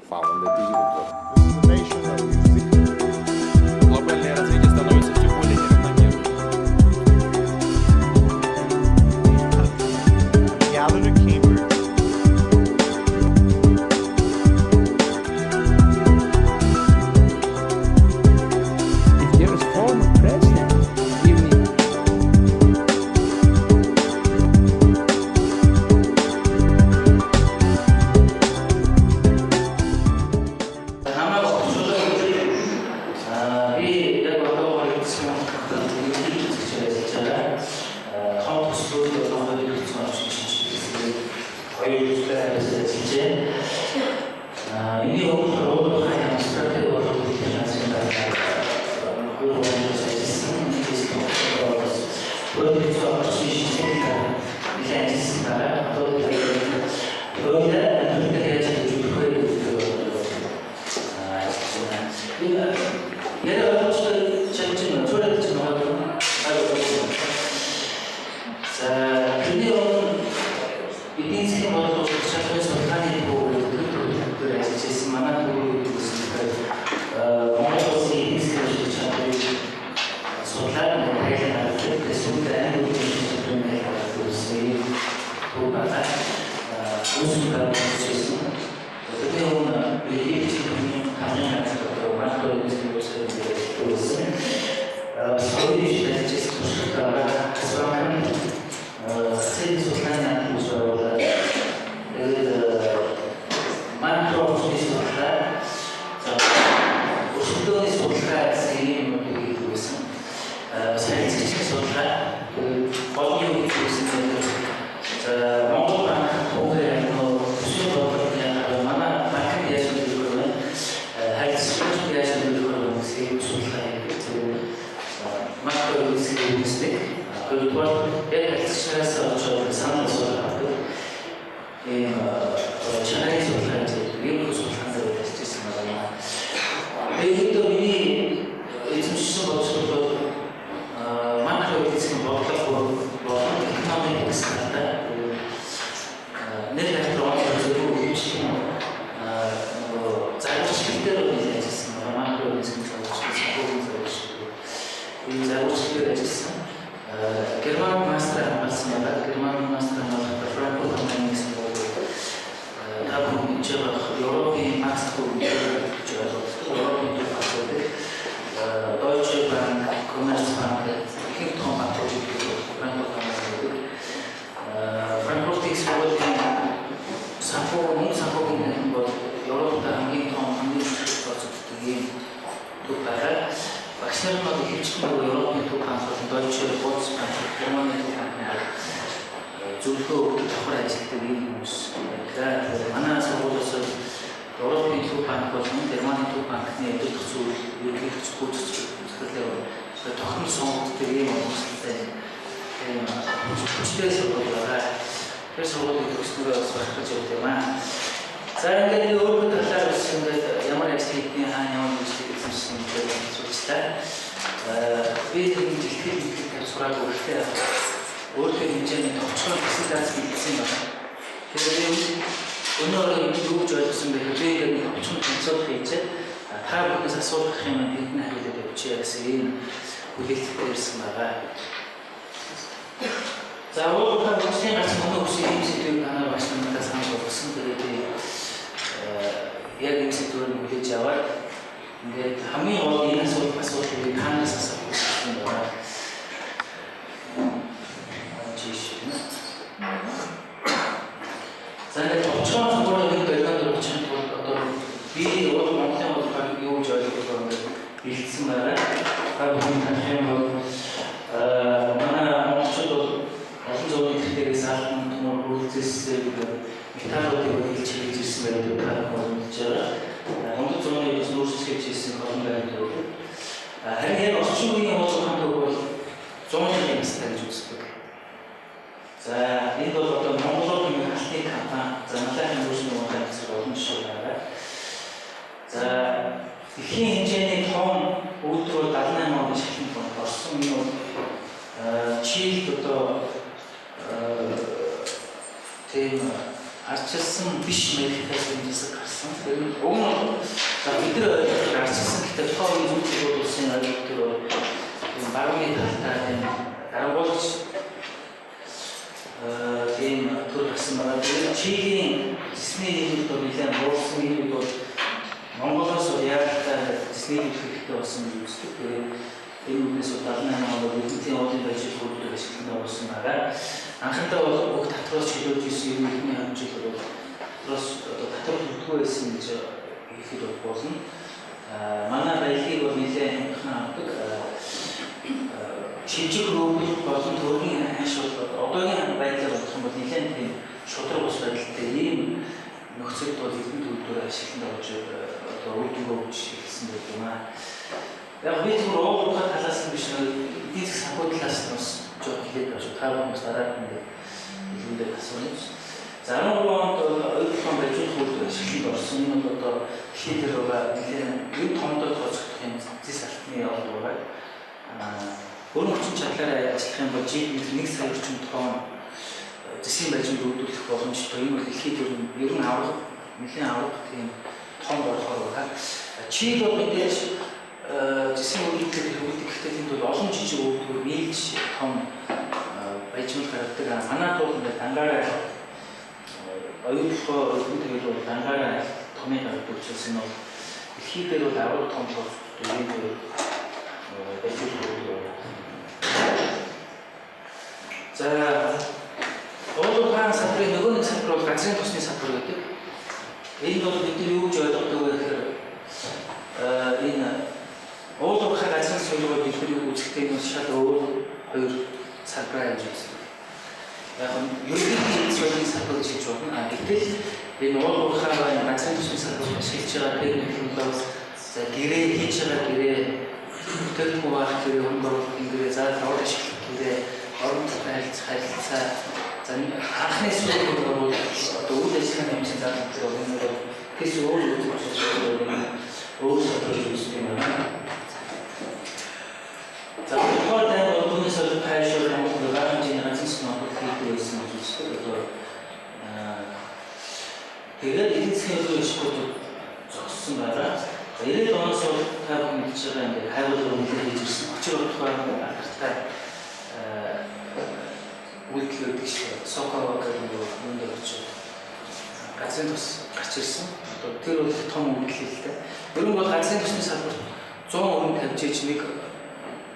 访问的第一个国家。 This is a nation of museums. Глобальное развитие становится все более неравномерным. Countries have gathered at Cambridge. If there is former president, even if Намайг огцолоо гэдэг аа би яг одоо хэлсэн юм үзэж ажиллаж байгаа. Том төслүүд болгоод ирсэн орчин шинжилгээ хоёр зүйлээр ажиллаж байна. Энэний өмнө уулын хаан стратеги болон дэлхийн газрын дараа хоёр улс ажилласан. Нэгээс өөрөөр орчин шинжилгээ нэлээд ажилласан дараа одоо хоёулаа амьдралд яаж ажиллах вэ гэдэг яриа ойлгомжтой чамж байна. Зүрх чинь байгаа. За, тэрний өмнө эдийн засгийн бодлого чадварын судалгааны төв гэдэг ажиллаж байсан. Манай төв гэсэн Монгол улсын эдийн засгийн бодлого чадварыг судлаад тайлан гаргадаг. Эсвэл англи үеийн чадварын тайлан гаргадаг гэсэн ийм төв байна. Үүсгэн байгуулж байсан. Тэрний өмнө ерөнхийдөө хамгийн хамгийн ганц одоо макро эдийн засгийн бодлого байсан. Бас хоёрын ижил ажиллаж байсан туршлага байгаа. Банкны цэцэн судалгааны наадам гэж байгуулад тэгээд макро орчны судалгаа, за, өрсөлдөөний судалгаа гэсэн ийм юмнуудыг хийдэг байсан. Бас харилцагчийн судалгаа, тэгээд гол нь юу хийдэг байсан гэхээр, за, Монгол банк түүхээр нөгөө төсвийн бодлогын манай банкнд яаж нөлөөлөх вэ? Харилцагчид яаж нөлөөлөх вэ гэсэн ийм судалгаа хийдэг. Тэгээд макро эдийн засгийн үүсдэг. Хоёрдугаар яг харилцагчдаас олж санал асуулт авдаг. Ийм чанарын судалгаа гэж ийм судалгаан дээр ажиллаж байсан байна. Тэгээд миний эзэмшсэн бодлого бол макро эдийн засгийн бодлого болон экономик гэсэн талтай. Нэр дахь онцлог зөвхөн хэмжих нөгөө загварчлал дээр бол нэлээд ажилласан байна. Макро эдийн засгийн загварчлал, санхүүгийн загварчлал. Энэ загварчлал дээр ажилласан. Герман мастер хамгаалсан байгаа. Герман мастер хамгаалахдаа Франкфурт хамгаалсан гэсэн бол та бүхэн мэдж байгаа Европын Макс гэж ойлгодог. Европын төв банк гэдэг Deutsche Bank, Commerzbank ихэнх том банкуд гэдэг Франкфурт хамгаалсан гэдэг. Франкфуртын сургуулийн санхүү мөнгө санхүүгийн танхим бол Европт хамгийн том, хамгийн хүчтэй тооцогддог ийм төв байгаа. Багш нар нь бол ихэвчлэн нөгөө Европын төв банк болон Deutsche Bundesbank, Германы төв банк нь зөвлөгөө өгдөг, давхар ажилладаг ийм хүмүүс байлаа. Манай сургуулиас Европын төв банк болон Германы төв банкны удирдах зүйл, ерөнхийлөгч, гүйцэтгэх захирлын тогтмол сонгогддог ийм урамшилтай ийм хүчтэй сургууль байгаа. Тэр сургуулийг төгснөрөө бас багтаж явд юм аа. За, ингээд би өөрөө талаар бас ингээд ямар ажил хийдгийг, хаана ямар ажил хийсэн гэдэг асуучлаа. Би тэр ихтгэл мэтгэл тавь сураагүй гэхдээ өөрийнхөө хэмжээний товчхон презентац хийсэн байна. Тэгээд өнөө орой юу гэж ойлгосон бэ гэхээр би ингээд нэг товчхон тэнцвэр хийчээд та бүхнээс асуулах юм тэндний хариулаад явчихъя гэсэн ийм хүлээлттэй ирсэн байгаа. За, өөрөөр хөгжлийн гац мөнөө хүсэх ийм сэдвийг танаар багш надад санал болгосон. Тэгээд би яг энэ сэдвээр хүлээж аваад ингээд хамгийн гол энэ асуудлыг танаас асуух гэсэн байна. Жиш. За, ингээд товчхон зүгээр нэг долгион дээр очих тулд одоо би уул Монголын бодлогыг юу гэж ойлгох вэ ингээд бэлдсэн байгаа. Та бүхэн таних юм бол манай монголчууд бол олон зууны тэртегээс алтан, төмөр, бүрэлзээс металлуудыг хэлж хийж ирсэн байдаг та бүхэн мэдж байгаа. Дундад зууны бас нүүрс хийж ирсэн олон байдаг. Харин яг орчин үеийн уул ухаан түүх бол 100 жилийн настай гэж үздэг. За, энэ бол одоо Монголоор нэг алтны компани, за, Малайхын нүүрсний ухааны зэрэг олон жишээ байгаа. За, дэлхийн хэмжээний том үйлдвэр 78 онд шалганд орсон. Энэ бол Чилид одоо тийм Арчилсан биш мэрэгтэй хэмжээс гарсан. Тэр нь уг нь за бид нар ойлгох арчилсан гэхдээ тухайн үеийн зүйн улсын ойлголтыг бол тийм барууны талтай тийм дарангуулж тийм төр гарсан байгаа. Тэгээд Чилийн зэсний нийгэмд бол нэлээд буурсан энэ бол Монголоос яаралтай зэсний нийгэмд хэрэгтэй болсон гэж үздэг. Тэгээд энэ үднээс 78 он бол эдийн уулын баяжил бүрдээ ашиглан оруулсан байгаа. Анхандаа бол бүх татвараас чөлөөлж исэн юм ихний хэмжээ бол татвараас одоо татвар төлдөггүй байсан гэж хэлэхэд бол болно. Манай баялагийг бол нэлээд хямдхан авдаг. Шилжих рүүгэл болон төргийн ханш бол одоогийн байдлаар бодох юм бол нэлээд тийм шударга ус байдалтай ийм нөхцөлд бол эрдэнэ төвлөрөөр ашиглан орж одоо үр дүнгээ өгч эхэлсэн байдаг юм аа. Яг би зүгээр уугуудаа талаас нь биш нэг эдийн засгийн санхүү талаас нь бас жоох хэлээд байгаа шүү. Та бүхэн бас дараа нь илүүгээр асууна. За 13 онд бол оюутлогын баяжуулах үйлдвэр ашиглалтанд орсон. Энэ бол одоо дэлхийд дээр байгаа нэлээд ер томдоо тооцогдох юм зэс алтны явд байгаа. Өрн хүчин чадлаараа ажиллах юм бол жил 1 сая орчим тонн зэсийн баяжинд үүдүүлэх боломжтой. Энэ бол дэлхийд ер нь авраг нэлээд авраг тийм том болохоор байгаа. Чиг бол мэдээж зэсийн үйлдвэрлэлд хэрэглэдэг. Гэхдээ тэнд бол олон жижиг үйлдвэр нийлж том баяжмал гаргадаг. Манайд бол ингээд дангаараа оюутлогоо өргөн тэгэл бол дангаараа томыг гаргадаг учраас энэ бол дэлхийд дээр бол авраг том тооцогддог юм баяжуулах үйлдвэр. За Уул ухаан салбарын нөгөө нэг салбар бол газрын тосны салбар гэдэг. Энд бол бид нар юу гэж ойлгодог вэ гэхээр энэ уул уурхай газрын соёлоор бид нар үзэхдээ энэ шал өөр хоёр салбараа гэж үздэг. Яг нь ерөнхийдөө соёлын салбар гэж хэлж байна. Гэтэл энэ уул уурхай ба газрын тосны салбарт ашиглаж байгаа технологи, за гэрээ хийж байгаа гэрээ, бүтээгдэхүүн байх гэрээ, хөрөнгө оруулалтын гэрээ, за давар ашиглах гэрээ, орон харилцаа харилцаа. За анхны сүүлийн бол одоо үйл ажиллагааны хэмжээний зарлал бол энэ бол тэс өөр үзэх зүйл өөр салбар гэж үздэг юм байна. За тухайн тайм бол түүнээс бол хайшуу Монгол бага хэмжээний ганцхан нотлох хийдэг байсан гэж үздэг. Одоо тэгээд эдийн засгийн хөдөлгөөн экспорт зогссон байгаа. За 90-ад оноос бол та бүхэн мэдж байгаа ингээд хайгуулга нэлээд хийж ирсэн. Учир утгаа алдартай үйлдэл өгдөг шүү. Сокоо гэдэг нэг юунд очиж газрын тос гарч ирсэн. Одоо тэр бол том үйлдэл л дээ. Ер нь бол газрын тосны салбарт 100 өрөм тавьж иж нэг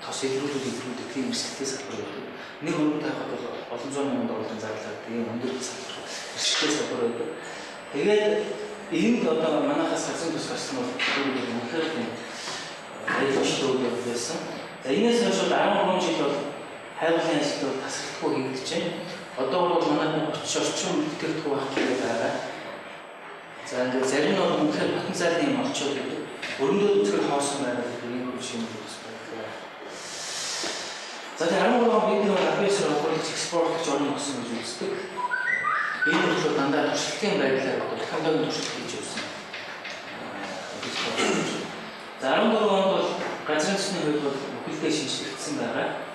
тос илрүүлдэг тийм эрсдэлтэй салбар байдаг. Нэг өрөм тавихад бол олон зуун мянган долларын зарлал тийм өндөр салбар, эрсдэлтэй салбар байдаг. Тэгээд энд одоо манайхаас газрын тос гарсан бол тэр үнэхээр тийм баялагчтай үйл явдал байсан. За энэс хойш бол 13 жил бол хайгуулын ажил бол тасралтгүй хийгдэж байна. Одоо бол манай 30 орчим бүтээгдэхүүн байх гэдэг байгаа. За ингээд зарим нь бол үнэхээр потенциалын юм олчоод байдаг. Өрөмдөө үзэхэр хоосон байгаа гэдэг ийм юм бас байдаг. За тэгээ 13 он бид нэг апрель хуралж экспорт гэж орно гэсэн гэж үздэг. Энэ болохоор дандаа туршилтын байдлаар одоо технологийн туршилт хийж явсан. За 14 онд бол газрын төсний хувьд бол бүхэлдээ шинжлэгдсэн байгаа.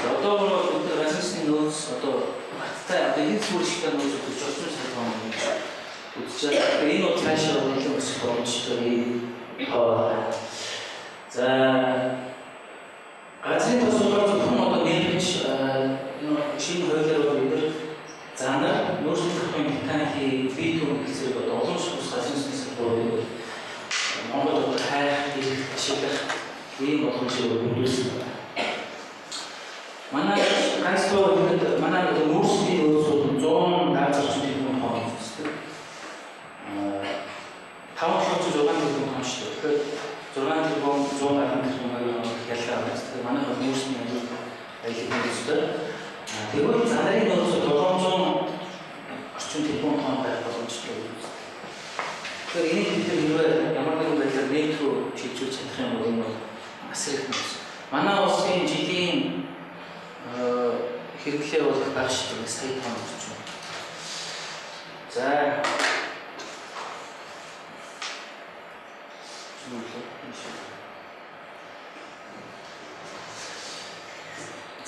За одоогор бол бид нар газрын төсний нөөц одоо баттай одоо эдийн засгийн үргэлжлэлтэй нөөц гэж орчин цаг он гэж үзэж байгаа. Тэгэхээр энэ бол цаашаа нэлээд өсөх боломжтой юм. За газрын тос болохоор зөвхөн одоо нэрвч шинэ хуулиар бол бид нар занар нөөцлөх метан хий битум гэх зэрэг одоо олон улс газрын төсний салбарыг бол Монголд одоо хайх, хийх, ашиглах ийм боломжийг бүрдүүлсэн байна. Манай ганц тоо ихэд манай одоо нүүрсний нөөцүүд 170 орчим тэрбум тонн гэж үздэг. 5.6 тэрбум тонн шүү дээ. Тэгэхээр 6 тэрбум 110 тэрбум хоёрын ялгаа байна. Тэгэхээр манай бол нүүрсний өндөр аялал нөөцтэй. Тэгвэл занарын нөөц 700 орчим тэрбум тонн байх боломжтой гэж үздэг. Тэгэхээр энийг бид хэрвээ ямар нэгэн байдлаар нийт рүү шилжүүлж чадах юм бол энэ бол асар их нөөц. Манай улсын жилийн хэрэглээ бол их бага шүү дээ, сая тонн орчим. За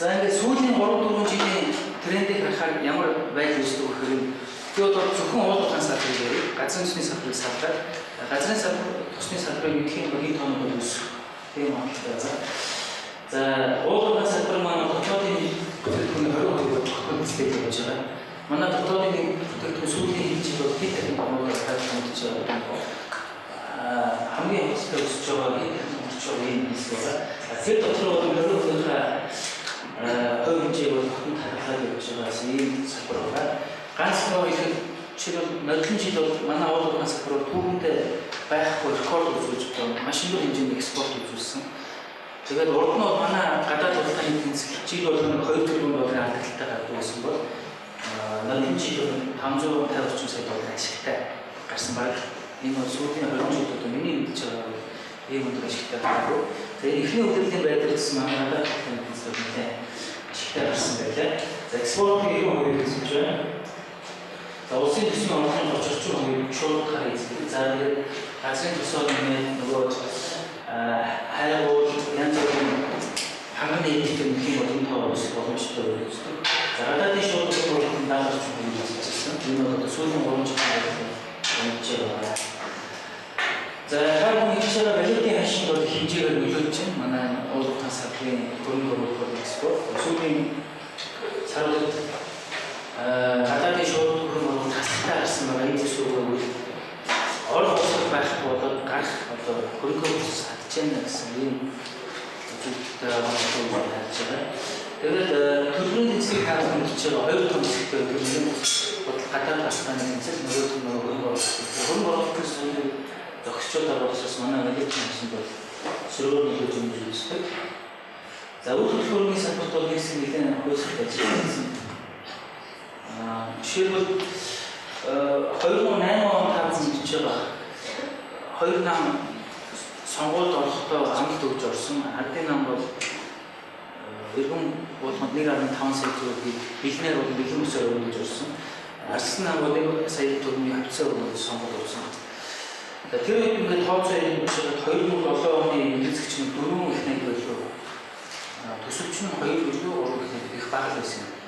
За ингээд сүүлийн 3-4 жилийн трендийг харахаар ямар байдал үүсдэг вэ гэхээр Би одоо зөвхөн уул уурхайн салбарыг ярив. Газрын тосны салбарыг салгаад газрын салбар тосны салбарыг мэдэх юм бол энэ тоонууд өсөх тийм онцлог байна. За уул уурхайн салбар маань дотоодын бүтээгдэхүүний 20% тогтмол явж байгаа. Манай дотоодын бүтээгдэхүүн сүүлийн хэдэн жил бол хэд дахин томруулаад тайлбарлаж байгаа. Хамгийн хурдтай өсөж байгаа, хэд дахин өсөж байгаа ийм бизнес байгаа. Тэр дотор бол 20%-ийнхаа хувь хэмжээг бол хотод хадгалаад явж байгаа ийм салбар байгаа. Ганц тоо хэлэхэд жишээлбэл нодлон жил бол манай уул уурхайн салбар бол түүхэндээ байхгүй рекорд үзүүлж одоо маш өндөр хэмжээний экспорт үзүүлсэн. Тэгээд урд нь бол манай гадаад худалдааны тэнцэл жил болгоно 2 тэрбум долларын алдагдaltaй гардаг байсан бол нодлон жил бол 550 орчим сая долларын ашигтай гарсан баг. Энэ бол сүүлийн 20 жилд одоо миний мэдж байгаа бол ийм өндөр ашигтай гараагүй. Тэгээд эхний удирдлын байдлаар гэсэн манай гадаад худалдааны тэнцэл нэлээд ашигтай гарсан байлаа. За экспортын 90% гэсэн чинь байна. За улсын төсвийн орлогын 30 орчим хувийг шууд хар эзэлдэг. За тэгээд газрын төсөө нэмээд нөгөө хайгуул янз бүрийн ханган нийттэй нөх юм бол энэ тоо өсөх боломжтой үздэг. За гадаадын шууд орлогын 70 орчим хувийг эзэлсэн. Энэ бол одоо сүүлийн 3 жилийн хэмжээ байгаа. За та бүхэн хэлж байгаа валютын хашинд бол хэмжээгээр нөлөөлж байна. Манай уул уурхайн салбарын хөрөнгө оруулалт экспорт сүүлийн сарууд гадаадын шууд хөрөнгө оруулалт хасалтай гарсан байгаа. Энэ гэсэн үг бол орох босох байхгүй болоод гарах одоо хөрөнгө оруулалт татж байна гэсэн ийм үзүүлэлттэй харж байгаа. Тэгээд төлбөрийн тэнцвэрийг харуулсан гэж байгаа хоёр том хэсэгтэй байдаг. Нэг нь гадаад худалдааны тэнцэл, нөгөөх нь хөрөнгө оруулалт. Хөрөнгө оруулалтын зүйлийг зохицуулаад байгаа учраас манай валютын хашинд бол сөрөөр нөлөөлж юм гэж үздэг. За үйл хөдлөх хөрөнгөний салбарт бол нэг хэсэг нэлээд хөөсөлт ажилласан. Жишээлбэл 2008 он таазан гэж байгаа. Хоёр нам сонгуульд орохдоо амлалт өгж орсон. Ардын нам бол эргэн болгонд 1.5 сая төгрөгийг бэлнээр бол бэлэн өсөөр өгнө гэж орсон. Арслан нам бол 1 сая төгрөгийн хавцаа өгнө гэж сонгуульд орсон. За тэр үед ингээд тооцоо ярих гэж 2007 оны эдийн засгч нь 4 их найд байлуу. Төсөвч нь 2 илүү 3 их найд их бага л байсан юм.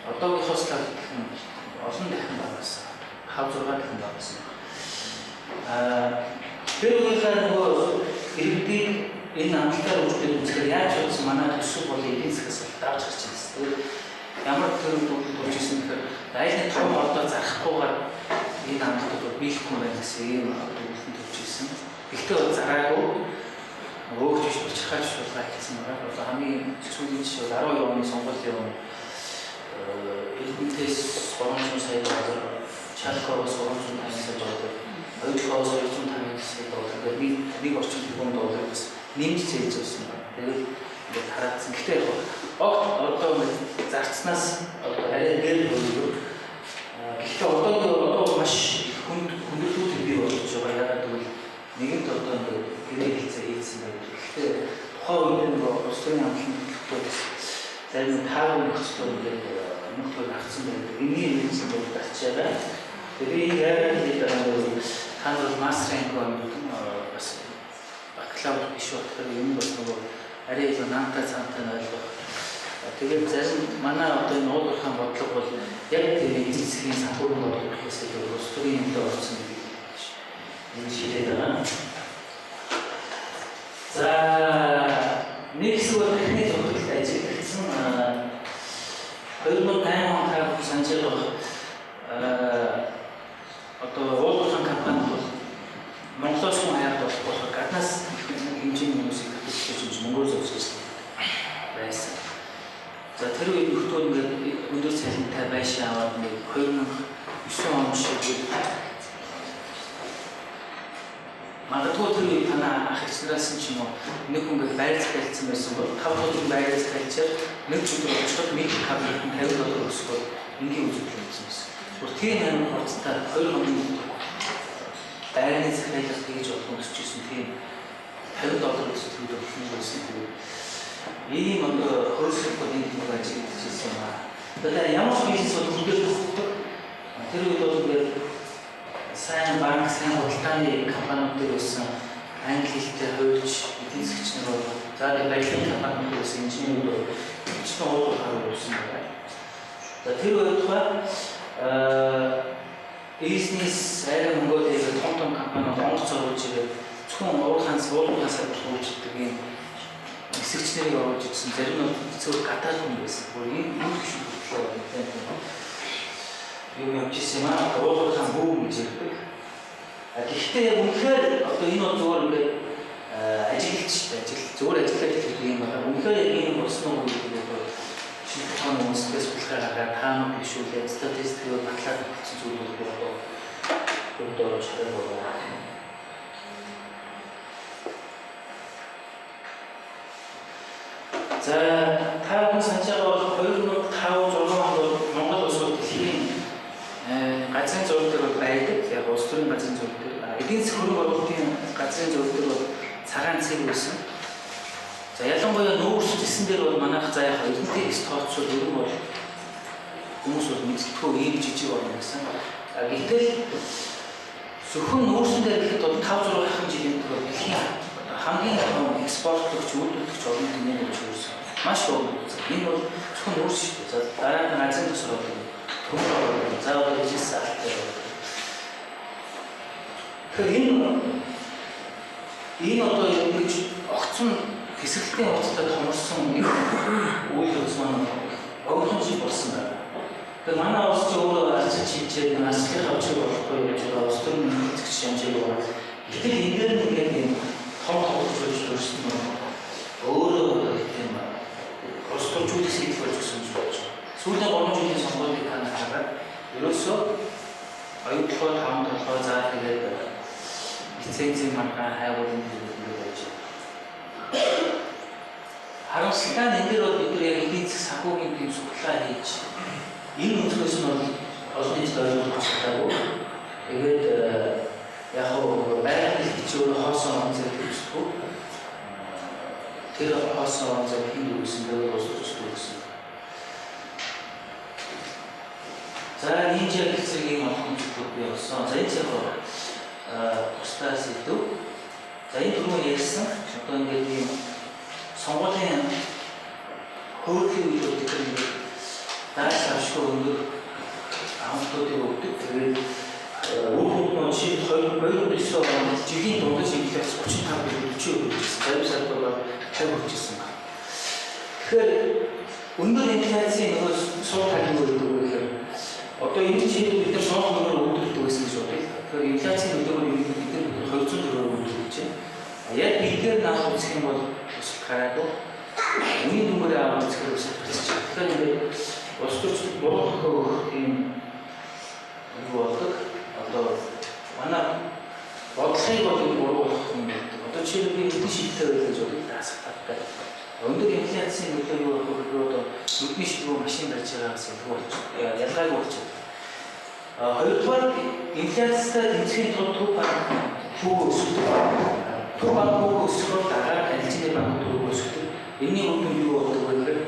Одоогийнхоос олон дахин багассан. 5 6 дахин багассан. Тэр үеийнхээ нөгөө иргэдийг энэ амлалтаар үздэг үзэхээр яаж бодсон манай төсөв бол эдийн засгаас давж гарч ирсэн. Тэгээд ямар төрөл дүгнэлт ирсэн гэхээр айл нэг том ордоо зарахгүйгээр энэ амлалтыг бол биелэхгүй байна гэсэн ийм дүгнэлт төрж ирсэн. Гэхдээ бол зараагүй өөгч биш учирхаач шулгаа хийсэн байгаа. Одоо хамгийн сүүлийн жишээ бол 12 оны сонгуулийн өмнө Эрдэнэтээс 300 сая доллар, Чалкоос 350 сая доллар, Хоёрдоос 250 сая доллар гэдэг нэг орчим тэрбум доллар бас нэмж зээлж байсан байна. Тэгээд ингээд тараадсан. Гэхдээ яг огт одоо ингээд зарцнаас одоо арай дээр хөрөнгө. Гэхдээ одоо маш их хүндрэлүүд бий болж байгаа. Яагаад гэвэл нэгэнт одоо ингээд гэрээ хэлцээ хийсэн байдаг. Гэхдээ тухайн үед нөгөө улс төрийн амлалтын төлөвлөлтүүд бас зарим таагүй нөхцөлөөр ингээд мөнгө төгрөг авсан байдаг. Энийн нэгсэн бол гарч байгаа. Тэгээд би яагаад хэлээд байгаа юм бэ? Та нар бол мастер анги бас бакалавр биш болохоор юм бол нөгөө арай илүү наантай цаантай нь ойлгох. Тэгээд зарим манай одоо энэ уул уурхайн бодлого бол яг тэр эдийн засгийн санхүүгийн бодлого гэхээс илүү улс төрийн юмд орсон гэдэг энэ шилээд байгаа. За нэг хэсэг бол техникийн зөвлөлт ажиглагдсан. 2008 он та бүхэн санаж байгаа одоо уул уурхайн компанид бол Монголоос хүн хаяад болохгүй болохоор гаднаас их хэмжээний хүмүүсийг татаж мөнгөөр зовсож байсан. За тэр үед нөхдүүд ингээд өндөр цалинтай байшин аваад нэг 2009 он шиг магадгүй тэр үед танай ах эгч нараас нь ч юм уу нэг хүн ингээд байр захиалсан байсан бол 5 өдрийн байр захиалчаар нэг өдөр очиход нэг кабинет нь 50 доллар өсгөө энгийн үзэгдэл байсан байсан. Бүр тийм амар хурцтай 2 хоногийн байрны захиалга хийж болох өсөж исэн тийм 50 доллар гэсэн тэр үед болох байсан. Тэгээд ийм одоо хөөсрөх бол энэ нэг ажиглаж ирсэн юм аа. Тэгэхээр ямар ч бизнес бол хүндэл тохиолддог. Тэр үед бол ингээд сайн банк, сайн худалдааны компаниуд дээр байсан англи хэлтэй хуульч, эдийн засгч нар бол за нэг барилгын компаниуд дээр байсан инженерүүд бол хэмжлэн уул уурхай байсан байна. За тэр үед тухай Бизнес Ари Монголиа гэх том том компаниуд онгоц оруулж ирээд зөвхөн уурхаан суулгахаа салбарт үйлчилдэг юм эсэгч нарыг оруулж ирсэн. Зарим нь цөөр гадаад хүн байсан. Бүр энэ юу гэж хөтлөө юм явж ирсэн юм аа. Уулгахаа бүүм гэж ярьдаг. Гэхдээ яг үнэхээр одоо энэ бол зүгээр ингээд ажиглаж шүү дээ. Ажил зүгээр ажиллаж гэдэг юм байна. Үнэхээр яг энэ болсон уу гэдэг одоо шинжлэх ухааны үндэслэлээс судалгаа гаргаад таамаг бишүүлээ, статистикээр батлаад өгсөн зүйлүүд одоо бүгд оруулж байгаа. За та бүхэн санаж байгаа бол 2005 6 онд бол Монгол улс бол дэлхийн газрын зураг дээр бол байдаг. Яг улс төрийн газрын зураг дээр. Эдийн засгийн хөрөнгө оруулалтын газрын зураг дээр бол цагаан цэг байсан. За ялангуяа нүүрс зэсэн дээр бол манайх за яг эрдэнэтэй их тооцвол ер нь бол хүмүүс бол мэддэггүй ийм жижиг орн байсан. Гэтэл зөвхөн нүүрсэн дээр гэхэд бол 5 6 хахан жилийн өмнө бол дэлхийн хамгийн том экспортлогч, үйлдвэрлэгч орнууд нэг болж ирсэн. Маш богино. Энэ бол зөвхөн нүүрс шүү дээ. За дараа нь газрын төсөр болдог. Төмөр орно. За одоо бизнес алтай болдог. Тэгэхээр энэ одоо ингэж огцон хэсэглэлийн хугацаанд томорсон их үйл явц маань богинохон жил болсон байна. Тэгэхээр манай улс чи өөрөө арчилж хийжээд арчлах авчиг болохгүй гэж байгаа улс төрийн нөхцөлч ямжааг байгаа. Гэтэл энэ дээр нэг юм том тоглож болж төрсөн нь өөрөө тийм улс төрчүүдийг сэдв болж өгсөн юм болж байна. Сүүлийн 3 жилийн сонгуулийг та нар хараад ерөөсөө оюун толгой, таван толгой за тэгээд лицензийн маргаан хайгуулын зүйл байж байна. Харамсалтай нь энэ дээр бол бид нар яг эдийн засаг санхүүгийн тийм судалгаа хийж энэ өнцгөөс нь бол олон нийтэд ойлгох чадаагүй. Тэгээд яг хөө байгаль хэлч өөрөө хоосон он зэрэг төсөхгүй. Тэр хоосон он зэрэг хэн үүсэн бэ? Улс төрчд үүсэн. За нинжа гэх зэргийн олон зүйлүүд бий болсон. За энэ яг тусдаа сэдв. За энэ түрүүн ярьсан одоо ингээд ийм сонгуулийн хөөрлийн үед бид нар ингээд дааш авшгүй өндөр амтуудыг өгдөг. Тэгээд үр дүнд нь жишээ 2009 онд жилийн дундаж инфляц 35.40% хүрчихсэн. Зарим салбар бол 50 хүрчихсэн байна. Тэгэхээр өндөр инфляцийн нөгөө сул тал юу гэдэг вэ гэхээр одоо энэ жишээд бид нар шоох нөмөр өгдөг байсан гэж бодъё. Тэгэхээр инфляцийн нөлөөгөөр бид нар 204% өгдөг гэж байна. Яг эдгээр наах үзэх юм бол өсөлт гараагүй. Үнийн дүнгээр аваад үзэхээр өсөлт гарч байна. Тэгэхээр ингээд улс төрчид буруу тохио өгөх тийм юу болдог. Одоо манай бодлогыг бол энэ буруу болох юм байдаг. Одоо жишээлбэл би хэдэн шийдэлтэй байлаа гэж бодъё даасах тавтай. Өндөр инфляцийн нөлөө юу байх вэ гэхээр одоо нүдний шилгүү машин барьж байгаагаас ялгаагүй болчиход. Хоёрдугаар инфляцтай тэмцэхийн тулд төв банк хүүг өсгөдөг. Төв банк хүүг өсгөхөөр дараа арилжааны банкуд хүүг өсгөдөг. Энэний үр дүнд юу болдог вэ гэхээр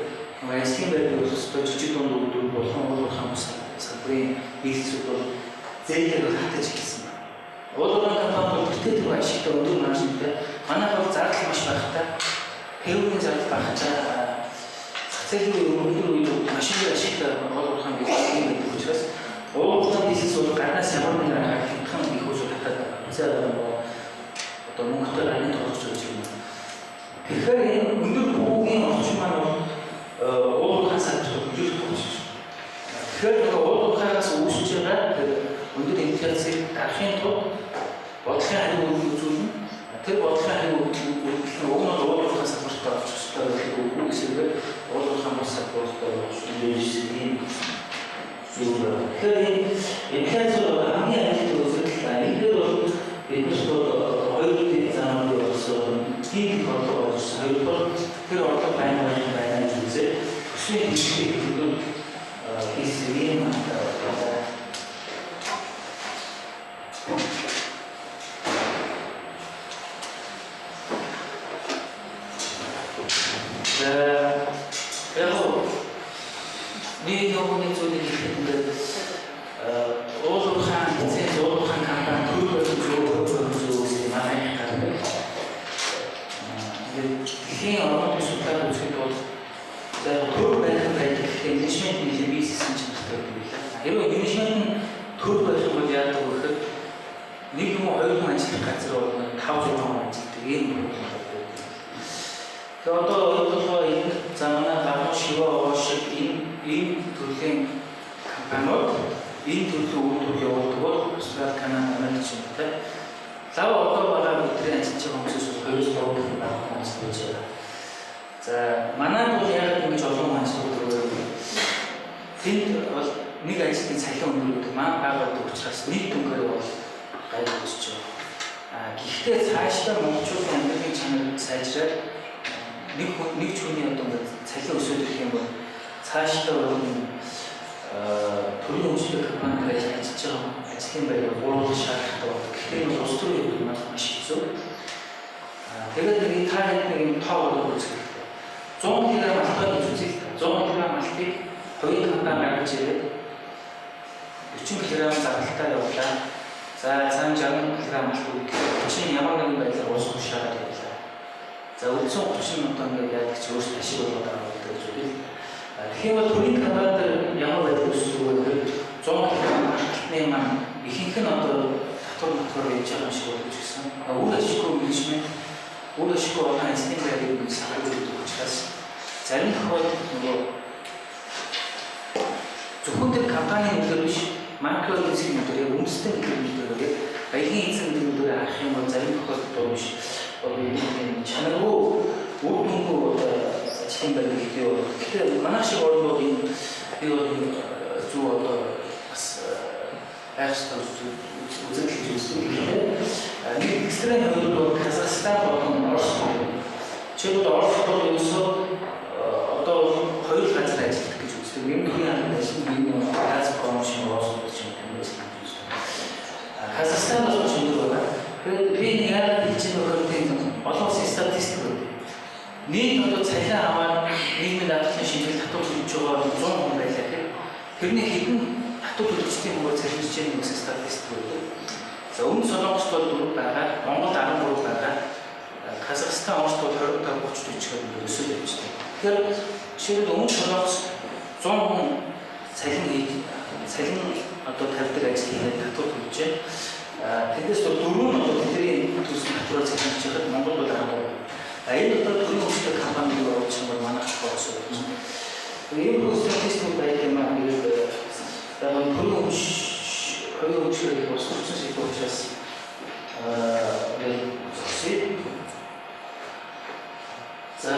ажлын байр бол өстой жижиг дунд үйлдвэр болон уул уурхайн салбарын бизнесүүд бол зээлээр бол хатаж эхэлсэн байна. Уул уурхайн компани бол тэртээ тэр ашигтай өндөр маржинтай. Манайх бол зардал маш багатай. Хэврийн зардал багатай. Зах зээлийн өндөр үед маш их ашигтай уул уурхайн бизнес юм байдаг учраас уул уурхайн бизнес бол гаднаас ямар нэгэн аргаар хямдхан их усур хатаад байна. За одоо мөнгөтэй гарын тоглож байж юм. Тэгэхээр энэ өндөр хүүгийн орчин маань бол уул уурхайн салбарт нөлөөлөх болж байна. Тэгэхээр нөгөө уул уурхайгаас үүсэж байгаа тэр өндөр инфляцийг дарахын тулд бодлогын хариу үйлдэл үзүүлнэ. Тэр бодлогын хариу үйлдэл нь уг нь бол уул уурхайн салбарт орчих ёстой байдаг. Үгүй эсрэгээр уул уурхайн бус салбарт орчих юм зүйл байна. Тэгэхээр энэ инфляц бол хамгийн ажилтны үзэгдэл. Эндгээр бол биднэрт бол хоёр төрлийн замаар бий болсон. Тийм их орлого орсон. Хоёрдугаар тэр орлого байна байна гэж үзээд төсвийн хэрэглээг төлөв хийсэн юм. За яг нэг нөгөө зүйлийг хэлэхэд ингээд уул уурхайн лиценз, уул уурхайн компани төр болон зөв зөв гэсэн манай гардаг. Ингээд дэлхийн орнуудын судалгааг үзэхэд бол за төр байх байдаг гэхдээ менежмент нэлээд бизнесийн чанартай байдаг билээ. ажиллана. Хэрвээ менежмент нь төр байх юм бол яадаг вэ гэхээр нэг юм уу хоёр хүн ажиллах газар бол 5 6 хүн ажилладаг ийм юм байна. Тэгээ одоо ойлгохоо энэ за манай гамуу шиваа оо шиг энэ төрлийн компаниуд энэ төрлийн үйлдвэр явуулдаг бол Австрали, Канада, Америк ч юм уу те. Лав одоо байгаа бидний ажиллаж байгаа хүмүүсээс 2-3 хүн байх хүмүүс байж байгаа. За манайд бол яг ингэж олон хүн ажилладаг вэ? Тэнд бол нэг ажилтны цалин өндөр гэдэг маань бага байдаг учраас нийт дүнгээр бол гайгүй өсөж байгаа. А гэхдээ цаашдаа монголчуудын амьдралын чанар сайжраад нэг хүн нэг ч хүний одоо ингээд цалин өсөж ирэх юм бол цаашдаа бол төрийн хөгжлийн компанид ажиллаж байгаа ажлын байрыг гуруулах шаардлагатай болдог. Гэхдээ энэ улс төрийн хувьд маш хэцүү. Тэгээд нэг та хэд нэг юм тоо болоод үзэх хэрэгтэй. 100 кг алтаа гэж үзье. 100 кг алтыг хувийн компани гаргаж ирээд 40 кг заралтаа явуулаа. За цаана 60 кг алт үлдээ. 30 ямар нэгэн байдлаар улс тушаагаад явуулаа. За үлдсэн 30 нь одоо ингээд яадаг чи өөрсдөө ашиг болгоод байгаа гэдэг гэж үзье. Тэгэхээр бол төрийн компани дээр ямар байдал үүсдэг вэ гэхээр 100 кг алтны маань ихэнх нь одоо татвар матвар явж байгаа юм шиг болж ирсэн. Үр ашиггүй менежмент, үр ашиггүй олон ажлын байрыг нэг сахиулж өгдөг учраас зарим тохиолдолд нөгөө зөвхөн тэр компанийн нөлөө биш, макро эзэн нөлөө, яг үндэстэн нөлөө, баялагын эзэн нөлөө харах юм бол зарим тохиолдолд бол биш. Одоо энэ чанаргүй үр дүнгүй одоо ажлын байр гэдэг юу. Гэхдээ манай шиг оронд бол энэ би бол зөв одоо бас байх ёстой үзэгдэл гэж үздэг. Гэхдээ нэг экстрем хувьд бол Казахстан болон Орос. Жишээлбэл Орос бол ерөөсөө одоо хоёр газар ажилладаг гэж үздэг. Юм нөхрийн хамт ажилладаг нэг нь Газпром шиг Орос шиг юм ажилладаг гэж үздэг. Казахстан бас маш өндөр байна. Тэгээд би нэг яагаад хэлж байгаа вэ гэхээр олон улсын статистик байна. Нийт одоо цалин аваад нийгмийн даатгалын шинжилгээ татвар төлж байгаа 100 хүн байлаа гэхэд тэрний хэдэн татвар төлөгчдийн мөнгөөр цалинжиж байгаа гэсэн статистик байдаг. За Өмнөд Солонгост бол 4 байгаа, Монгол 13 байгаа, Казахстан, Орос бол 25 30 40 гэдэг өсөж явж байна. Тэгэхээр жишээлбэл Өмнөд Солонгос 100 хүн цалин хийж цалин одоо тавьдаг ажил хийгээд татвар төлж байна. Тэндээс бол дөрөв нь одоо тэдний төлсөн татвараар цалинжиж байхад Монгол бол 13. Энэ одоо төрийн хөгжлийн компаниг оруулах юм бол манайх ч болсон юм. Энэ бүх статистик байдаг юм аа. Тэгээд төрийн хөгж хувийн хөгжлөөр их ус төрсэн сэдв учраас зогсъё. За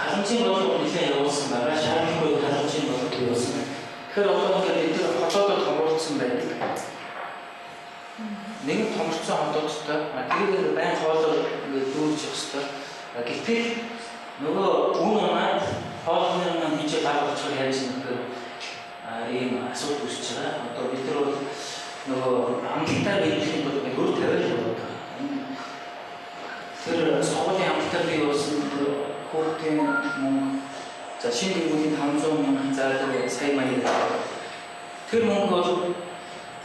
халамжийн бодлого нэлээд явуулсан байгаа. Шаардлагагүй халамжийн бодлого явуулсан. Тэгэхээр одоо ингээд бид нар хотоодод томруулсан байдаг. Нэг нь томорцсон хотоодтой. Тэгээд байн хоолоор ингээд дүүрж явах ёстой. Гэтэл нөгөө үн унаад хоолны маань хэмжээ бага болчихоор яаж юм гэхээр ийм асуудал үүсэж байгаа. Одоо бид нар бол нөгөө амталтай биелэхийн тулд өр тавиал болоод байгаа. Тэр сонгуулийн амталтаар бий болсон хүүхдийн мөнгө, за шинэ гэр бүлийн 500 мянга, за сая маяг. Тэр мөнгө бол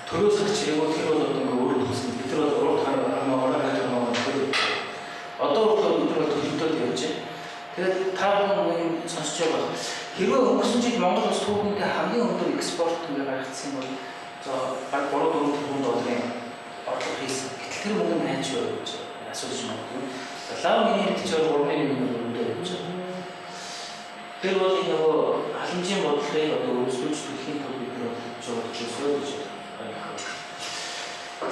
төрөөс гарч ирээгүй, тэр бол одоо ингээ өөр тусна. Бид нар бол урд хармаа, ороо хармаа тэр одоо хүртэл бид нар төлөвлөлтөд явж байна. Тэгээд та бүхэн сонсч байгаа. Хэрвээ өнгөрсөн жил Монгол улс түүхэндээ хамгийн өндөр экспорт ингээ гаргацсан юм бол за бараг 3-4 тэрбум долларын орлого хийсэн. Гэтэл тэр мөнгө нь хайж юу гэж асууж магадгүй. Лав миний хэлж байгаа 3.1 мөрөндөө явж байгаа. Тэр бол энэ нөгөө халамжийн бодлогыг одоо өргөжлүүлж төлөхийн тулд бид нар болж байгаа гэж ойлгох.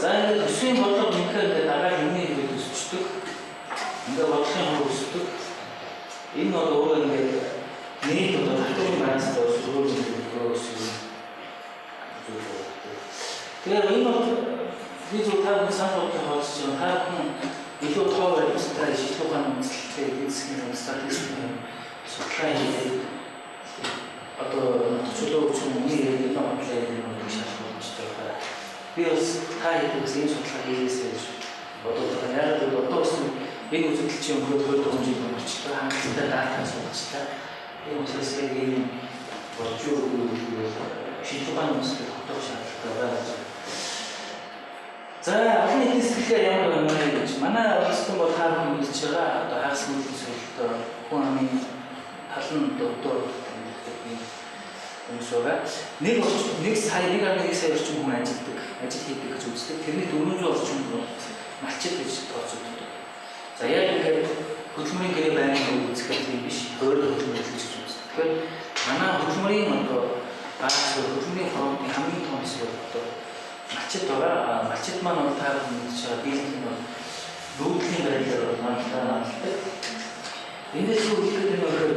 За ингээд төсвийн бодлого нэмэхээр ингээд дагаа юмны хэрэгэл өсчдөг. Ингээд бодлогын хөр өсдөг. Энэ бол өөрөө ингээд нийт одоо татварын баланстай өөр өсөж зүйл байна. Тэгэхээр энэ бол би зөв та бүхэн санал бодлого хавуулж байгаа. Та бүхэн илүү тоо баримттай шинжилгээ ухааны үндэслэлтэй эдийн засгийн статистикийн судалгаа хийгээд одоо чөлөө хүчин өмнө иргэдийн бодлого юм шиг шалгуулж байгаа. Би бас та хэдээс энэ судалгаа хийгээсэй гэж бодоод байгаа. Яг л одоо бас энэ үзэгдэл чинь өнгөрөөд 2 жил өнгөрчлөө. Хангалттай дата суулгачлаа. Энэ учраас яг энэ болж юу гэдэг бол шинжилгээ ухааны үндэслэл тогтоох шаардлагатай байна. За олон нийтийн сэтгэлгээ ямар байна вэ гэж. Манай улсын бол та бүхэн мэдж байгаа одоо хагас нийтийн соёлтой хүн амын тал нь дөрөвдөө гэдэг би хүмүүс байгаа. 1 сая 1.1 сая орчим хүн ажилладаг, ажил хийдэг гэж үздэг. Тэрний 400 орчим хүн малчид гэж тооцогддог. За яг ингээд хөдөлмөрийн гэрээ байнгын үзэхэд юм биш, хуулийн хөдөлмөр гэж үздэг. Тэгэхээр манай хөдөлмөрийн одоо бааз хөдөлмөрийн фронтын хамгийн том хэсэг бол одоо малчид байгаа. Малчид маань бол та бүхэн мэдж байгаа дийлэнх нь бол нүүдлийн байдлаар манлай манлайдаг. Эндээс юу хэлэх гэдэг нь гэхээр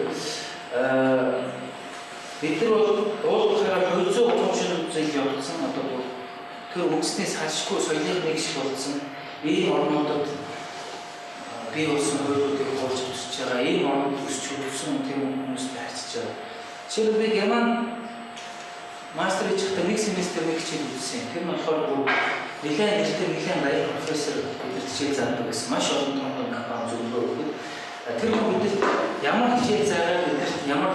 бид нар бол уулзахаараа 230 жил явагдсан одоо бүр тэр үндэсний салшгүй соёлын нэг шиг болсон ийм орнуудад бий болсон хуулиудыг хуулж өсөж байгаа, ийм орнд өсч хөгжсөн тийм хүмүүстэй харьцаж байгаа. Жишээлбэл би Герман мастер хийж байхдаа нэг семестр нэг хичээл үзсэн. Тэр нь болохоор бүр нэлээд нэртэй нэлээд баяр профессор бидэрт хичээл заадаг гэсэн. Маш олон том том компани зөвлөгөө өгдөг. Тэр хүн бидэрт ямар хичээл заагаад бидэрт ямар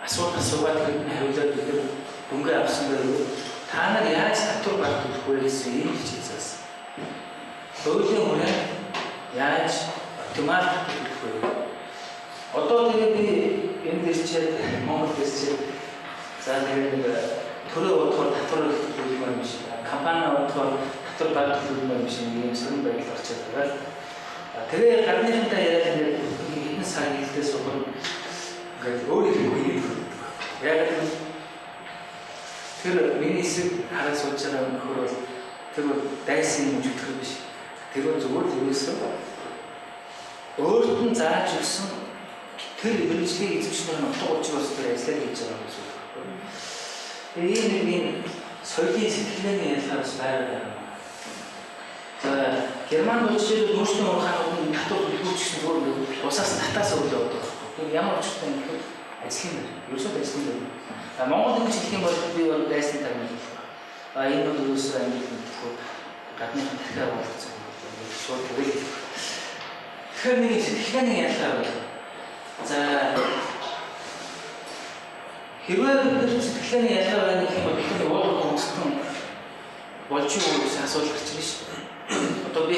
асуулт асуугаад тэрэнд нь хариулаад бид нар дүнгээ авсан байв. Та нар яаж татвар баг төлөх вэ гэсэн ийм хичээл заасан. Хуулийн хүрээнд яаж оптимал татвар төлөх вэ? Одоо тэгээд би энд ирчээд Монголд ирчээд за тэгээд нэг төрөө бодохоор татвар их төлөх юм биш. Компани бодохоор татвар баг төлөх юм биш нэг юм сонир байдал орчод байгаа л. Тэгээ гадныхантай яриад ингээд хэдэн сар хэлдээ суугаад ингээд өөр их үнийг хэлдэг. Яг л тэр миний эсрэг хараад сууж байгаа нөхөр бол тэр бол дайсан юм жүтгэр биш. Тэр бол зүгээр л ерөөсөө өөрт нь зааж өгсөн тэр мэргэжлийг эзэмших нь утга учир бас тэр ажиллаа хийж байгаа юм шиг. Тэгээ ийм нэг юм соёлын сэтгэлгээний ялгаа бас байгаад байна. За Германд бол жишээлбэл нүүрсний уурхаанууд нь татвар төлөвч гэсэн зүгээр ингээд усаас татаас өглөө явдаг байхгүй. Тэр ямар учиртай юм гэхээр ажлын байр. Ерөөсөө ажлын байр. А Монгол ингэж хэлэх юм бол би бол дайсны таг хэлэх. А энэ бол ерөөсөө амьдрал мэдэхгүй гадныхан дахиад болгоцсон юм бол шууд тэгэл. Тэгэхээр нэг сэтгэлгээний ялгаа байна. За хэрвээ бид нар сэтгэлгээний ялгаа байна гэх юм бол бид нар уул үндэстэн болж юу гэсэн асуулт гарч ирнэ шүү дээ. Одоо би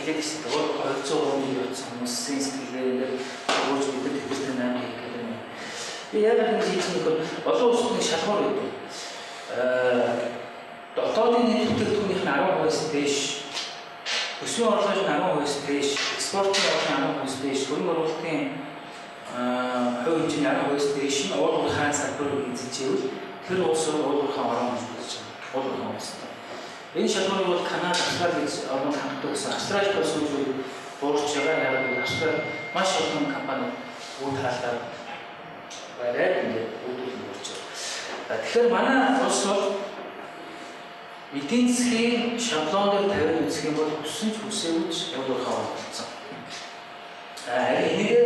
хэлээд шүү дээ. Уул 200% явуулсан хүмүүсийн сэтгэлгээгээр ууж бид нар тэдэртэй 8 хийх гэдэг юм. Би яагаад ингэж хэлж байгаа вэ? Олон улсад нэг шалгуур байдаг. Дотоодын нийт бүтээгдэхүүнийх нь 10%-аас дээш, төсвийн орлогын 10%-аас дээш, экспортын орлогын 10%-аас дээш, хөрөнгө оруулалтын хувь хэмжээний 10%-аас дээш нь уул уурхайн салбарыг эзэлж ивэл тэр улс уул уурхайн орон гэж үзэж байгаа. Уул уурхайн улстай. Энэ шалгуурыг бол Канада, Австрали гэж орнууд ханддаг гэсэн. Австралид бол сүүлийн үед буурч байгаа. Яг нь Австрали маш олон компани үе таалаар бариад ингээд үүдүүлэн буурч байгаа. Тэгэхээр манай улс бол эдийн засгийн шаблон дээр тавиад үзэх юм бол хүссэн ч хүсээгүй ч уул уурхайн орон болсон. Харин энийг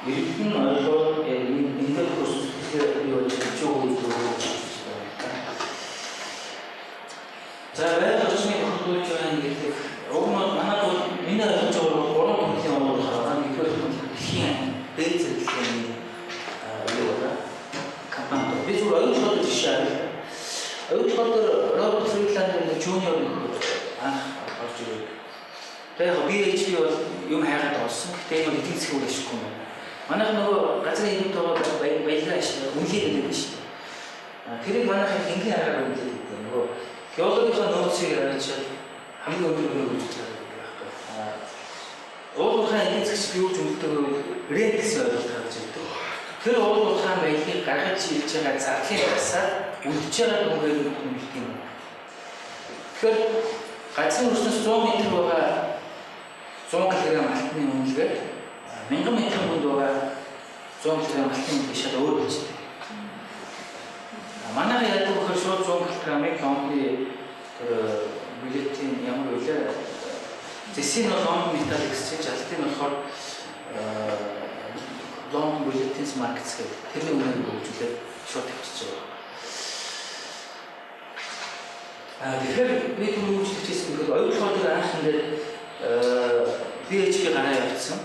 эрдэн ойлгоод энэ дээр хөрсөн сэтгэлгээ бий болж чадж байгаа гэж байна. За байгаль орчныг хөргүүлж байна гэдэг уг нь манай бол миний ойлгож байгаа бол гурван төрлийн уул уурхай байгаа. Нэгдүгээр нь дэлхийн дээд зэрэглэлийн юу байна? Компани. Би зүгээр ойлгоход жишээ авъя. Ойлгоход Роберт Фридланд нэг жуниор нөхөр анх орж ирээд. Тэгээ яг BHP бол юм хайгаад олсон. Гэхдээ энэ бол эдийн засгийн үр ашиггүй юм байна. Манайх нөгөө газрын хэдэн байгаа баялгаа үнэлгээ гэдэг нь шүү дээ. Тэрийг манайх энгийн аргаар үнэлээд байдаг. Нөгөө геологийнхаа нөөцийг аваачаад хамгийн өндөр үнээр үзүүлж байгаа гэдэг байхгүй. Уул уурхайн эдийн засгч юу гэж үнэлдэг вэ? Рент гэсэн ойлголт гаргаж ирдэг. Тэр уул уурхайн баялагийг гаргаж ирж байгаа зардлын тасаар үлдэж байгаа дүнгээр нь үнэлдэг юм. Тэгэхээр газрын өрснөөс 100 м байгаа 100 кг алтны үнэлгээ 1000 м хүнд байгаа 100 кг алтны үнэлгээ шал өөр болж байна. Манайха яадаг вөхөр шууд 100 кг-ыг Лондоны тэр билетийн ямар үлээ зэсийн бол London Metal Exchange, алтын нь болохоор London Bullion Markets гэдэг тэрний үнээр хөгжүүлээд шууд тавьчихж байгаа. Тэгэхээр би түрүү юу гэж хэлсэн бэхээр ойлгоход анх ингээд BHP гараа явуулсан.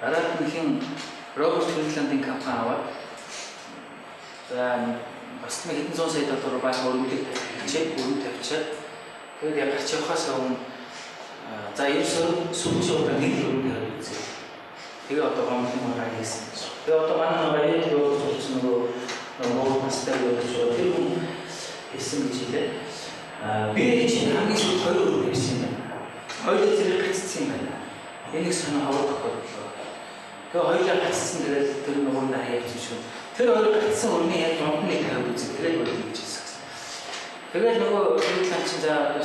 Дараад нь хин Роберт Фридландын компани аваад за бас нэг хэдэн зуун сая доллар баахан өргөлөг тавьчихээд өргөн тавьчихад тэгээд яг гарч явахаас өмнө за ерөөсөө сүүлийн удаа нэг л өргөн тавиад үзье. Тэгээ одоо Монголын маргаа хийсэн. Тэгээ одоо манай нэг аюул явуулж болсон нөгөө Монгол настай байж байгаа. Тэр хүн хэлсэн гэж хэлээ. Би чинь хамгийн сүүлд 2 өргөн байсан юм байна. Хоёулаа зэрэг гацсан юм байна. Энийг сонин ховор тохиолдлоо. Тэгээ хоёулаа гацсан дээрээ тэр нууранд хаяач шүү. Тэр хоёр гацсан өрний яг дунд нь тавиад үзээ. Тэгээд бол гэж хэлсэн гэсэн. Тэгээд нөгөө Фридланд чинь за одоо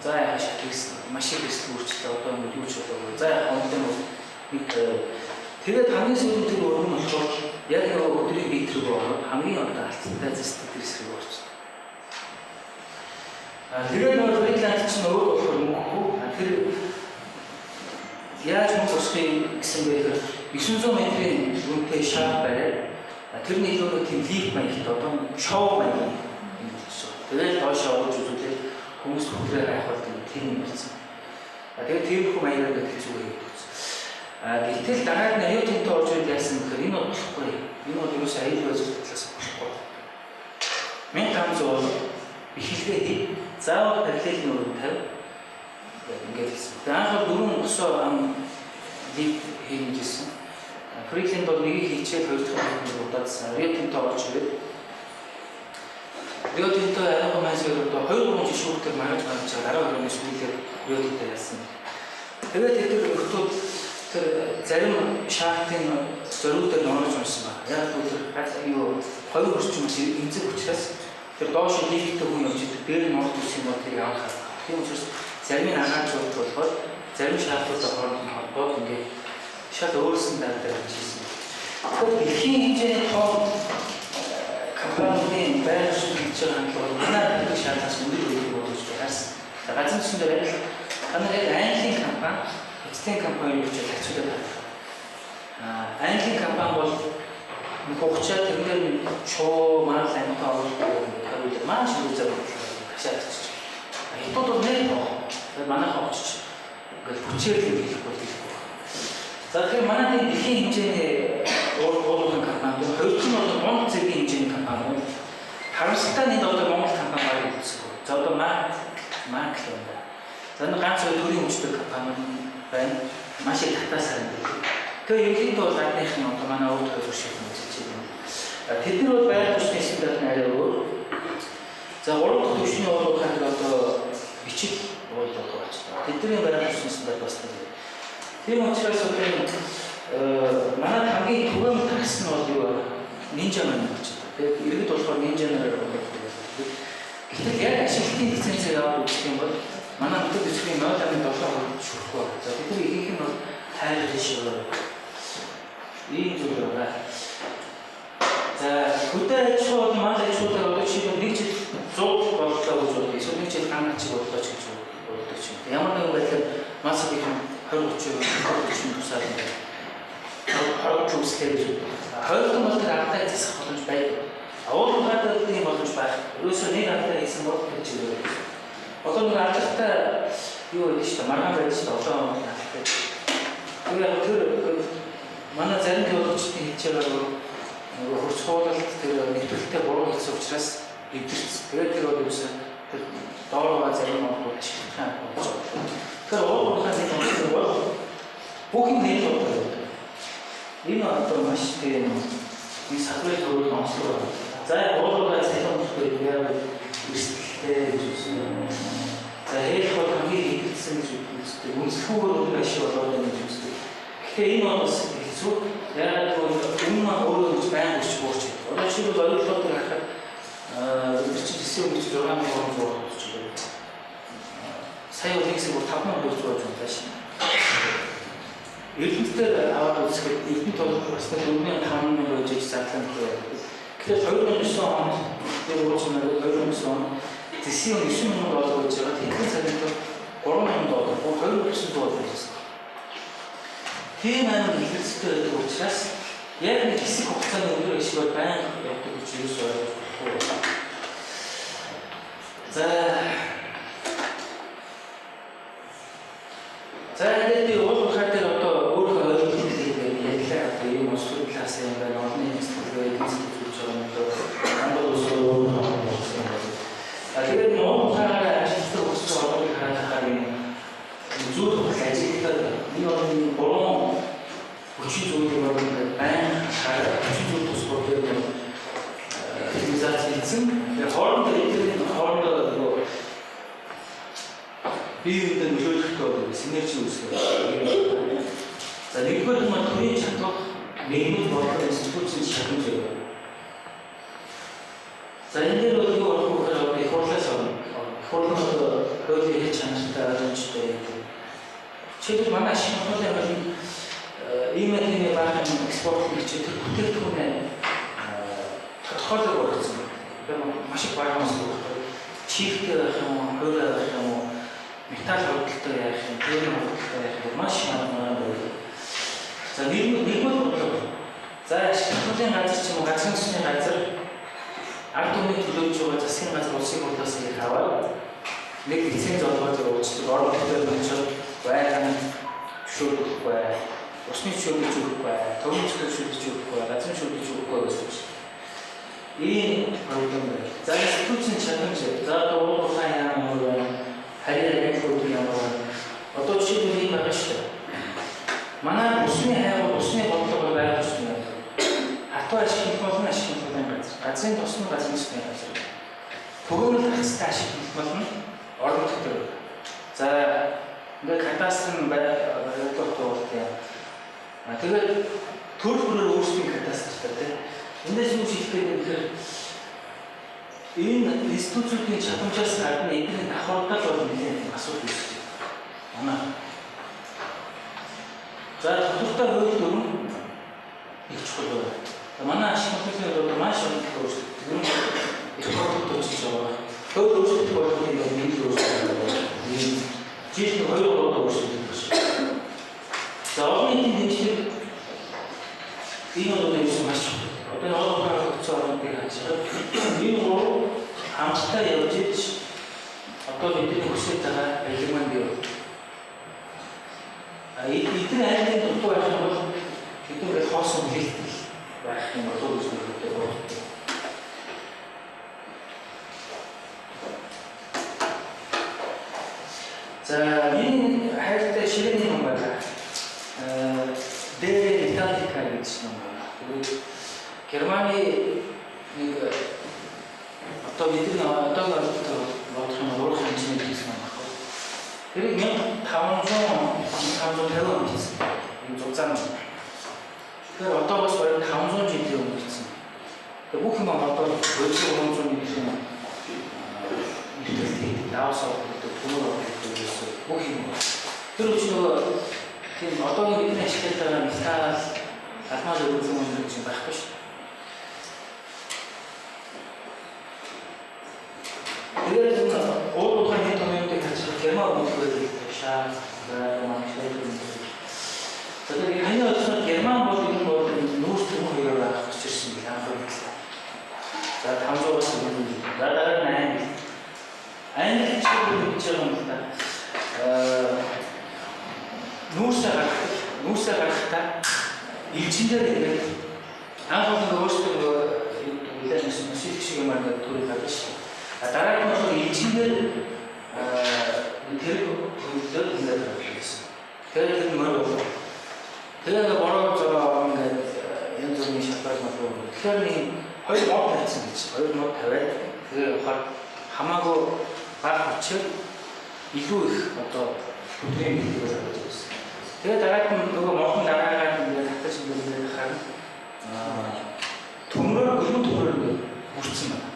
за яхаа шатгийсэн. Маш их эрсдэл үүсчлээ. Одоо ингэ юу ч болоогүй. За яхаа онтой нэг тэгээд хамгийн сүүлийн тэр өргөн нь болохоор яг нөгөө өдрийн бит рүү ороод хамгийн одоо алдсантай зэсдэг тэр хэсэг рүү орчихсон. Тэгээд нөгөө Фридланд чинь өөр болохоор мөнхгүй. Тэр яаж мөнгө босхийг гэсэн бэ гэхээр 900 метрийн үнэтэй шар бариад тэр нэг өөрөө тийм лифт маягт одоо шоу маягийн юм болсон. Тэгээд доош орж үзүүлээд хүмүүс хөтрөө хайх бол тийм юм болсон. Тэгээд тиймэрхүү маягаар ингээд хэцүү хийгдсэн. Гэтэл дараа нь Рио Тинто орж ирээд яасан гэхээр энэ бол болохгүй. Энэ бол ерөөсөө аюул байдлын талаас болохгүй. 1500 бэхэлгээ хий. Заавал параллел өрөнд тавь. Ингээд хэлсэн. Тэгээд анх бол дөрвөн босоо ам лифт хийнэ гэсэн. Фридланд бол нэгийг хийчээд хоёр дахь нь удаадсан. Рио Тинто орж ирээд Рио Тинто ариун майсаар одоо 2 3 жил шүүхтэр маргаж маргаж 12 оны сүүлээр Рио Тинто яасан. Тэгээд тэд нар нөхдүүд тэр зарим шахтын зориудаар норож унсан байна. Яг л тэр юу хоёр хөрчин бас эмзэг учраас тэр доош лифттэй хүн явж идэг дээр нь орж ирсэн бол тэрийг авах хэрэгтэй. Тийм учраас зарим нь агаачууд болохоор зарим шахтуудаа хооронд нь холбоод ингээд шал өөрсөн байдлаар хийсэн. Тэгэхээр дэлхийн хэмжээний том компанийн байр суурь хийж байгаа хандлага манай гэдэг шаардлагаас өндөр байдаг болж харсан. Газар зүйн дээр аль та нар яг Английн компани, Хятадын компани юу гэж харьцуулаад байна. Английн компани бол нэг хугацаа тэрнээр шуу мал амьтан оруулдаг хариулаад маш их үзэг ташаад очиж. Хятад бол нэр тоо. Тэгээд манайхан очиж ингээл хүчээр л хэлэхгүй хэлэхгүй. За тэгэхээр манай энэ дэлхийн хэмжээний уулын компани, хоёр дахь нь одоо дунд зэргийн хэмжээний компани. Харамсалтай нь энэ одоо Монгол компани барыг үүсгэв. За одоо Мак л байна. За энэ ганц хоёр төрийн өмчтэй компани байна. Маш их татаасаар байна. Тэгээ ерөнхийдөө бол адных нь одоо манай өвд хоёр шиг ажиллаж байна. Тэд нар бол байгаль хүчний стандарт нь арай өөр. За гурав дахь түвшний уулын хатар одоо бичиг уулын болчихлоо. Тэдний байгаль хүчний стандарт бас нэг. Тийм учраас одоо энэ манай хамгийн түгээмэл такс нь бол юу вэ? Нинжа маань болчихлоо. Тэгээд иргэд болохоор нинжа нараар болдог. Гэтэл яг ашиглалтын лицензээр аваад үзэх юм бол манай хөтөл төсвийн 0.7% шүрэхгүй байна. За бид нар ихэнх нь бол тайлбар шиг байна. Ийм зүйл байна. За хөдөө аж ахуй бол мал аж ахуйдаар одоо жишээлбэл нэг жил 100 боллоо гэж бодъё. Эсвэл нэг жил ган ачиг боллоо ч гэж боддог ч юм. Ямар нэгэн байдлаар мал садын 20 30 30 тусаад ингээд 20 үүслээ гэж боддог. 20 бол тэр алдаа засах боломж байдаг. Уул уурхайд тийм боломж байх. Ерөөсөө нэг алдаа хийсэн бол тэр чигээр. Одоо нэг алдартай юу гэдэг чинь маргаан байдаг шүү дээ. Одоо алдартай. Тэр яг тэр манай зарим геологчдын хэлж байгаагаар нөгөө хурц хуулалт тэр нэвтрэлтэд буруу хийсэн учраас эвдэрсэн. Тэгээд тэр бол ерөөсөө тэр доор байгаа зарим монголууд ашиглах юм болж байгаа. Тэгэхээр уул уурхай нэг онцлог бол бүх юм нэг боддог. Энэ одоо маш тийм энэ салбарын төвөөр онцлог байна. За яг уул уурхай цахим хөтөлбөр яг эрсдэлтэй гэж үзсэн. За хэлэх бол хамгийн хэрэгцсэн гэж үздэг. Үнэлэхүүгээр өндөр ашиг болоод байна гэж үздэг. Гэхдээ энэ бол бас хэцүү. Яагаад гэвэл өмнө маань өөрөө гэж байнга өсч буурч байдаг. Одоо жишээлбэл оюутлууд харахад бид нар чинь хэсэг өнгөч 6300 болж байна. Сая бол нэг хэсэг 5200 болж байна шин. Эрдэнэт дээр аваад үзэхэд Эрдэнэт бол бас 4.5 мянга байж задлан байна. Тэгэхээр 2009 онд тэр уучлаарай 2009 онд зэсийн 9 мянган доллар байж байгаа. Тэдний цагт 3 мянган доллар, 2900 доллар байсан. Тийм амар илэрхийлэлтэй байдаг учраас яг нэг хэсэг хугацааны өндөр ашиг бол байнга явдаг гэж юус ойлгож болохгүй. За тэгээд би уул уурхай дээр одоо өөрийнхөө ойлголтыг хэлээд ярьлаа. Одоо ийм онцлог талаас юм байна. Олон нийтийн сэтгэлгээ эдийн засаг үзүүлж байгаа юм одоо Монгол улс өөр болсон юм байна. Тэгээд уул уурхайгаар ажилтдаг улсууд одоогийн хараад байхаар юм зүүн тул ажиглаад энэ бол энэ гурван хүчин зүйлийг бол ингээд байнга хараад хүчин зүйл тус бүр дээр цивилизац хийсэн. Тэгээ хоорондоо эдгээр хоорондоо нөгөө бие биендээ нөлөөлөхгүй бол синержи үүсгэх. За нэгдүгээр нь төрийн чадвар, нийгмийн бодлого, институцийн чадамж юм. За энэ дээр бол юу болох вэ гэхээр их хурлаас орно. Их хурл нь одоо хуулийн хэл чанартай ойлгомжтой гэдэг. Жишээлбэл манай ашиг хуулийн хууль ийм тийм баахан экспорт хийж тэр бүтээгдэхүүнээ тодорхойлог болгосон. Тэр маш их баахан ус байхгүй. Чиптэй байх юм уу, хувиар байх юм уу, металл худалтай яах юм, тээврийн худалтай яах юм маш их маргаан байдаг. За нийгмийн бодлого. За ашиг хуулийн газар ч юм уу, газрын төсний газар ард түмний төлөөлж байгаа засгийн газар улсын хурлаас их аваад нэг лиценз олгоод явуулчихдаг. Орон нутгаар очиод байгаан зөвшөөрөхгүй, усны зөвшөөрлөж өгөхгүй, төвийн зөвшөөрлөж өгөхгүй, газрын зөвшөөрлөж өгөхгүй гэсэн үг. Ийм проблем байна. За институцийн чадамж, за одоо уул уурхайн яам ямар байна, харийн агентлууд ямар байна. Одоо жишээлбэл ийм байгаа шүү дээ. Манай усны хайгуул, усны бодлого байгаль орчин байна. Хатуу ашиг болон ашиг хэмжээний газар. Газрын тус нь газрын төсний газар. Төгөөрөл хацтай ашиг болон орон нутгаар. За ингээд кадастр нь барилга туулт юм. А тэгээд төр бүрээр өөрсдийн кадастртай тийм. Эндээс юу шийдэх вэ гэхээр энэ институтын чадамжаас гадна эдгээр давхардал бол нэлээд асуудал үүсэж байна. Манай. За тодорхой хууль дүрэм их чухал байна. Манай ашиг нөхцөлийн хувьд маш их өөрчлөлт. Тэр нь их бодлогод очиж байгаа. Хууль өөрчлөлт болгох юм бол нэг л өөрчлөлт байна. Жилд 2 3 удаа өөрчлөлт байна. За олон нийтийн дэмжлэг энэ бол ерөөсөн маш чухал. Одоо энэ олон холбогдсон орнуудыг хажгаад энэ гурав хамтдаа явж иж одоо бидний хүсэж байгаа баялаг маань бий болно. А эдгээр айлын дутуу байх юм бол бид ингээд хоосон хэлтэл байх юм болов уу гэж би боддог. За миний хайртай ширээний ном байна. De Metallica гэж ном байна. Тэгээд Германы нэг одоо бидний одоогийн ойлголтоор бодох юм бол урах хэмжээний хийсэн ном байхгүй. Тэрийг 1500 1550 онд хийсэн. Энэ зузаан ном. Тэгэхээр одоо бас бараг 500 жилийн өмнө хийсэн. Тэгээд бүх юм одоо 2300 жилийн нэвтрэлт хийдэг. Давс гэдэг, төмөр гэдэг ерөөсөө бүх юм. Тэр үуч нөгөө тийм одоогийн бидний ашиглаж байгаа металл, алмаз өгсөн юм гэж байхгүй шүү. Тэгээд энэ уул уурхайн хэд томьёоныг харж герман өгүүлбэр шаа, герман шээ. Тэгэхээр энэ ойлгоход герман бол энэ бол нүүрс төмөр хоёроор авах гэж ирсэн гэх анх хувьд. За 500-аас өмнө. За дараа нь англи. Англи ч гэж байгаа юм л да. Нүүрсээ гаргахдаа элчин дээр ингээд анх бол нөгөө өөрсдөө нөгөө үлээн носилх шиг юм аа төрийг гаргаж шүү. А дараа нь болохоор элчин дээр тэр хөллөөр ингээд гаргаж байсан. Тэгэхээр тэр мөр болов. Тэгээ ингээд бороо зураа ингээд янз бүрийн шалбар малгай. Тэгэхээр нэг хоёр мод тавьсан гэж. Хоёр мод тавиад тэгээ явахаар хамаагүй бага хүчээр илүү их одоо бүдгийн бэлтгэл гаргаж байсан. Тэгээ дараад нь нөгөө мохон дараагаар ингээд татаж ингээд харна. Төмрөөр гөлмөн төмрөөр ингээд бүрдсэн байна.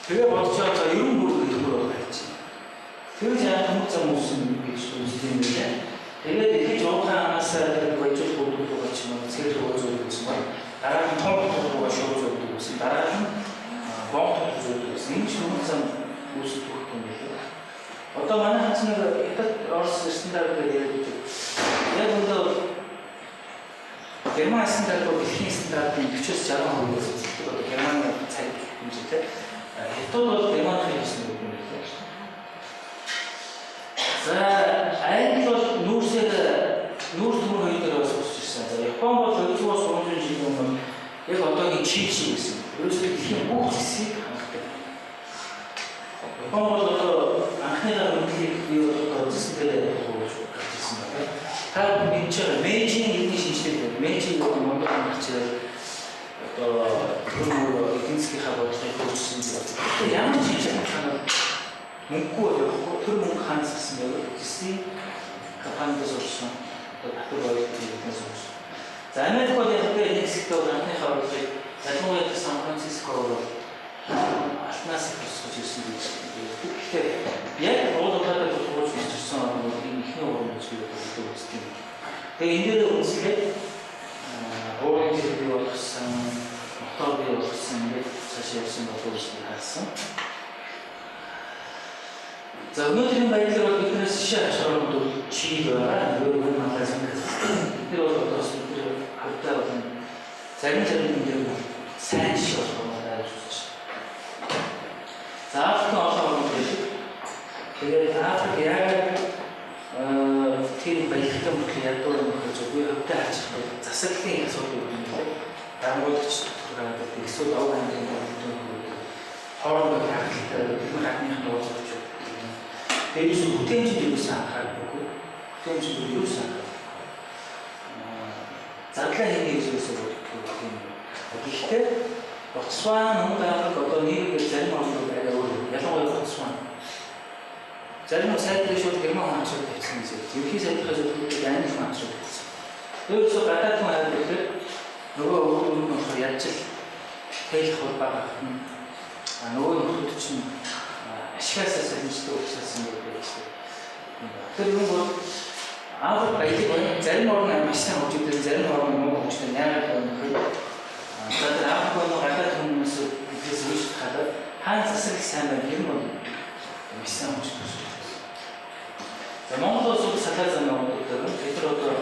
Тэгээ бодож байгаа за 90 бүр төмөр байх гэж. Тэгэж яа төмөр зам үүсэн гэж үздэг юм билээ. Тэгээд их жуухан анаасаа тэр баяжуулах бүдүүг рүү ч юм уу цэвэр рүү зүүдэг гэсэн байна. Дараа нь том руугаа шууд зүүдэг гэсэн. Дараа нь бомб зүүдэг гэсэн. Энэ төмөр зам үүсэж өгөх юм билээ. Одоо манай ханц нэг Хятад Орос стандарт гэдэг яриад байдаг. Яг өнөө Герман стандарт бол дэлхийн стандартын 40-с 60% үзэлдэг. Одоо Германы цаг хэмжээтэй. Хятад бол Германы хийсэн үг юм билээ. За Англи бол нүүрсээр нүүрс төмөр хоёр дээр бас өсөж ирсэн. За Япон бол 200-аас 300 жилийн өмнө яг одоогийн чип шиг байсан. Ерөөсөө дэлхийн бүх хэсгийг хангадаг. Япон бол одоо анхныхаа мэдлэгийг бий болгоход үзсэн дээр хууж гарч ирсэн байна. Та мэдж байгаа Мэйжийн эрдний шинжилгээ байна. Мэйжи гэдэг Монгол гарч ирээд одоо Тэр эдийн засгийнхаа бодлогыг хөгжүүлсэн зүйл. Тэгэхээр ямар ч юм шалтгаанаар мөнгөгүй бол явахгүй. Тэр мөнгө хаанаас гарсан бэ гэвэл Ресийн компаниудаас олсон одоо татвар бойлтын гэдгээс олсон. За Америк бол яг нэг хэсэгтээ бол анхныхаа орлогыг ялангуяа Сан Франциско бол алтнаас их өсгөж ирсэн гэж ярьдаг. Гэхдээ яг уул уурхайдаа тулгуурлаж ирсэн орн бол энэ эхний уран гэж би боддог үздэг. Тэгээ энэ дээр үндэслээд уурын зэрэг бий болгосон, мотор бий болгосон, ингээд цаашаа явсан болов уу гэж би харсан. За өнөөдрийн байдлаар бол биднээс жишээ авч орнууд бол Чили байгаа, Уругвай, Малайз, Казахстан. Бид нар бол одоо бас бидний хувьдаа бол зарим юм дээр бол сайн жишээ болох юм байна гэж үзэж байна. За Африкийн олон орнууд байдаг. Тэгээд Африк яагаад тэр баялагтай мөртлөө ядуу юм гэж би хувьдаа харж байгаа бол засаглалын асуудал юм лээ. Дангуулагч тодорхой байдаг. Эсвэл овг аймгийн бодлого хоорондоо хаагталтай бидний гадныхан уулзах юм. Дээрээс нь бүтээмжинд юусэн анхаардаг. Бүтээмжинд юусэн анхаардаг. Задлаа хийнэ гэж юусэн боддог юм. Гэхдээ Ботсван, Өмнөд Африк одоо нийгмээр зарим орнууд арай өөр. Ялангуяа Ботсван. Зарим сайдлыг шууд герман хүн авчраад тавьсан гэж ярьж. Ерөнхий сайдлынхаа зөвлөлтөд англи хүн авчраад тавьсан. Өөрөөсөө гадаад хүн аваад ирэхээр нөгөө өвгөн нь болохоор ядж л тайлах хол бага ахна. А нөгөө нөхдөд чинь ашгаасаа сахимжтай угсаасан гэдэг байж байна. Тэр юм бол Африк баялаг байна. Зарим орн маш сайн хөгжүүлдэг, зарим орн муу хөгжүүлдэг. Яагаад гэвэл за тэр Африк болон гадаад хүмүүс биднээс үеж хараад хаан засаглал сайн байна. Тэр нь бол маш сайн хөгжүүлдэг. За Монгол улс бол салаа зам явуулдаг. Бид нар одоо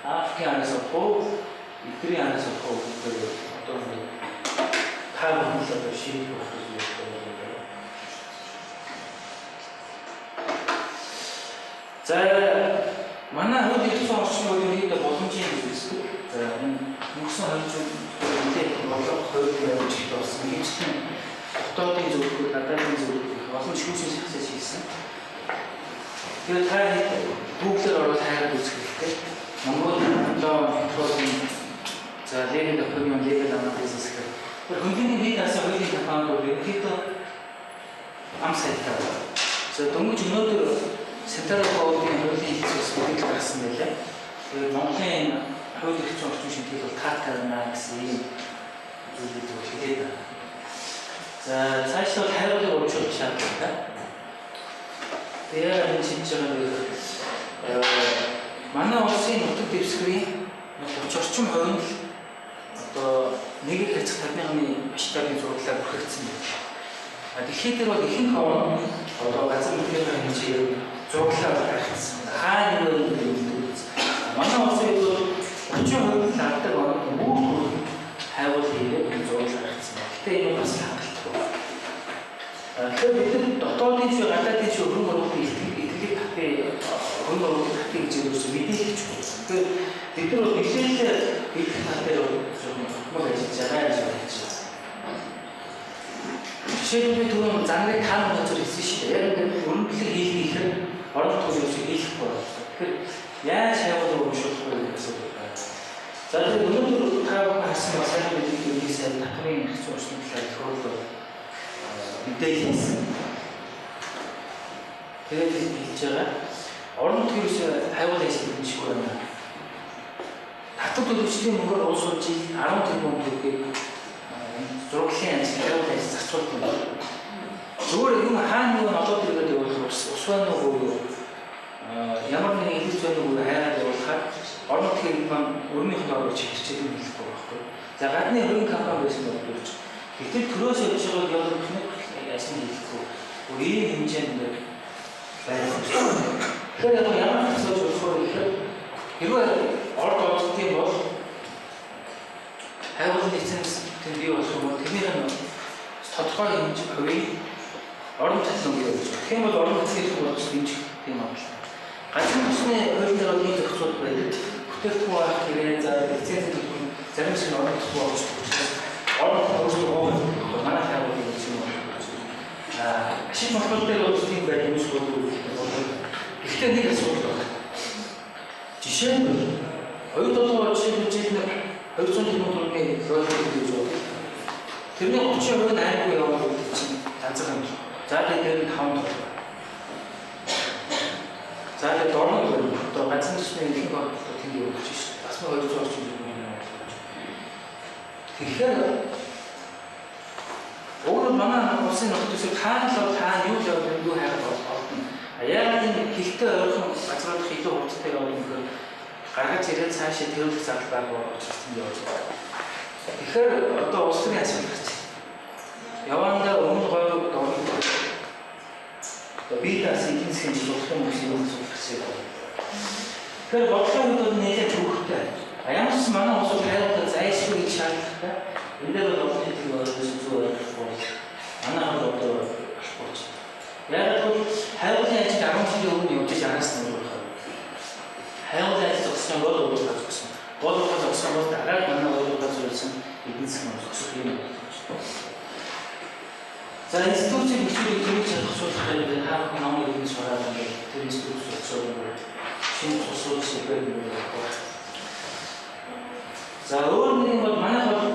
Африкийн араас авах уу, эдгэрийн араас авах уу гэдэг одоо ингээд та бүхэн л одоо шийдэх байх гэж боддог. За манай хууль эрх зүйн орчин бол ерөнхийдөө боломжийн гэж үздэг. За энэ өнгөрсөн 20 жил нэлээд бодлого хуулийн явуулж болсон. Хэмжлэн дотоодын зөвлөгөө, гадаадын зөвлөгөө их олон шүүшээс хасаж хийсэн. Тэгээд та Google-ээр ороод хайраад үзэх хэрэгтэй. Монгол law petroleum за legal opinion, legal analysis гэх. Тэр хөнгөний бие даасан хуулийн компаниуд ерөнхийдөө ам сайтай байна. За дөнгөж өнөөдөр Central Board-ийн хуулийн хэлцээс мэдээлэл гаргасан байлаа. Тэгээд Монголын хууль эрх зүйн орчин шинтгэл бол таатай байна гэсэн ийм зүйлийг зөв хэлээд байна. За цаашлбал хайруулыг урамшуулах шаардлагатай. Тэгээд энэ шинж байгаа нь манай улсын нутаг дэвсгэрийн 30 орчим хувь нь л одоо нэг их 50,000 масштабын зураглалаар бүрхэгдсэн байна. А дэлхийд дээр бол ихэнх орн одоо газар нутгийн хэмжээгээр зураглалаар гаргацсан. Хаа нэг юм гэдэг. Манай улсын хувьд бол 30% л авдаг орн бүх хайгуул хийгээд энэ зураглал гаргацсан. Гэхдээ энэ бас хангалтгүй. Тэгэхээр бид нар дотоодын ч гадаадын ч хөрөнгө оруулалтын итгэлийг татъя, хөрөнгө оруулалтыг татъя гэж юусэн мэдээлэхгүй. Тэгэхээр бид нар бол нэлээд бэлтгэх тал дээр бол жоохон тогтмол ажиллаж байгаа гэж бодож байна. Жишээлбэл би түрүүн занрыг таан өнцөөр хэлсэн шүү дээ. Яг ингээд өрөмтлөг хийх ихээр орон нутгийн ерөөсөө хийхгүй байна. Тэгэхээр яаж хайгуулах урамшуулах вэ гэдэг асуудал байна. За тэгэхээр өнөөдөр та бүхэн харсан ба сайн мэдээлэл ерөнхий сайд татварын эрх зүйн орчны талаар их хөрөлөө мэдээлэл хийсэн. Тэгээд хэлж байгаа орон нутгийн ерөөсөө хайгуулах ажил дэмжихгүй байна. Татвар төлөгчдийн мөнгөөр улс урьж 10 тэрбум төгрөгийг зураглалын ажил, хайгуулын ажил зарцуулдаг юм байна. Зүгээр юм хаана нэг нь олоод ирээд явуулах ус байна уу юу? Ямар нэгэн илэрч байна уу хайгаад явуулахаар орон нутгийн маань өрнийх нь орж хичээл юм хэлэхгүй байхгүй. За гадны хөрөнгө компани байсан бол дөрж. Гэтэл төрөөс явж байгааг явуулах нэг ажил хийхгүй. Өөр ийм хэмжээнд байх юм. Тэгэхээр яг ямар асуудал болох вэ гэхээр хэрвээ орд ордох юм бол хайгуулын лиценз тэр бий болох юм бол тэрнийх нь тодорхой хэмжээ хувийн орон нутгийн мөнгө явуулж. Тэгэх юм бол орон нутгийн хэрэгт болж дэмжих тийм магадлал. Газрын тусны хуулийн дээр бол ийм зохицууд байдаг. Бүтээгдэхүүн авах хэрэг за лицензийн төлбөр зарим хэсэг нь орон нутгийн орж учраас орон нутгийн өөрсдөө хуваах манай хайгуулын гэж юм байна. Ашиг махбод дээр бол тийм байдаг юм шиг болов. Гэхдээ нэг асуудал байна. Жишээ нь 2007 жишээлбэл жил нэг 200 тэрбум төгрөгийн роялти гэж бодъё. Тэрний 30% нь аймгүй яваа гэдэг чинь ганцхан юм. За тэгээд тэр нь 5 доллар. За тэгээд дорнод одоо ганцхан төсний ихэнх бодлого тэнд явуулж шээ. Бас 1200 орчим төгрөг юм байна. Тэгэхээр өөрөөр манай улсын нөхцөл төсөв хаана л хаана юу л яваад юу хайгаад олдно. А яагаад энэ хилтэй ойрхон газруудах илүү хурдтай яваад юм гэхээр гаргаж ирээд цаашаа тэрүүлэх зардал байгаа учраас тэнд явж байгаа. Тэгэхээр одоо улс төрийн асуудал гарч байна. Явандаа өмнө говь дорнод одоо бие даасан эдийн засгийн жил юм биш юм асуудал гарч байна. Тэгэхээр бодлогын хувьд бол нэлээд төвөгтэй. А ямар ч манай улс бол хайртай зайлшгүй гэж шаардлагатай. Энэ дээр бол олон нийтийн ойлгож зөв ойлгохгүй бол манай хол одоо болохгүй ч. Яг бол хайгуулын ажил 10 жилийн өмнө явж иж араас нь болох. Хайгуулын ажил зогссон бол уурга зогсон. Гол уурга зогсон бол дараа нь манай уурга зөвлөсөн эдийн засгийн зогсох юм байна. За институцийн бичвэрийг төрүүлж чадах гэдэг та бүхэн намайг иргэн сураад ингээд тэр институт зогсоод шинэ тусууд шийдвэр юм байна. За өөр нэг юм бол манайх бол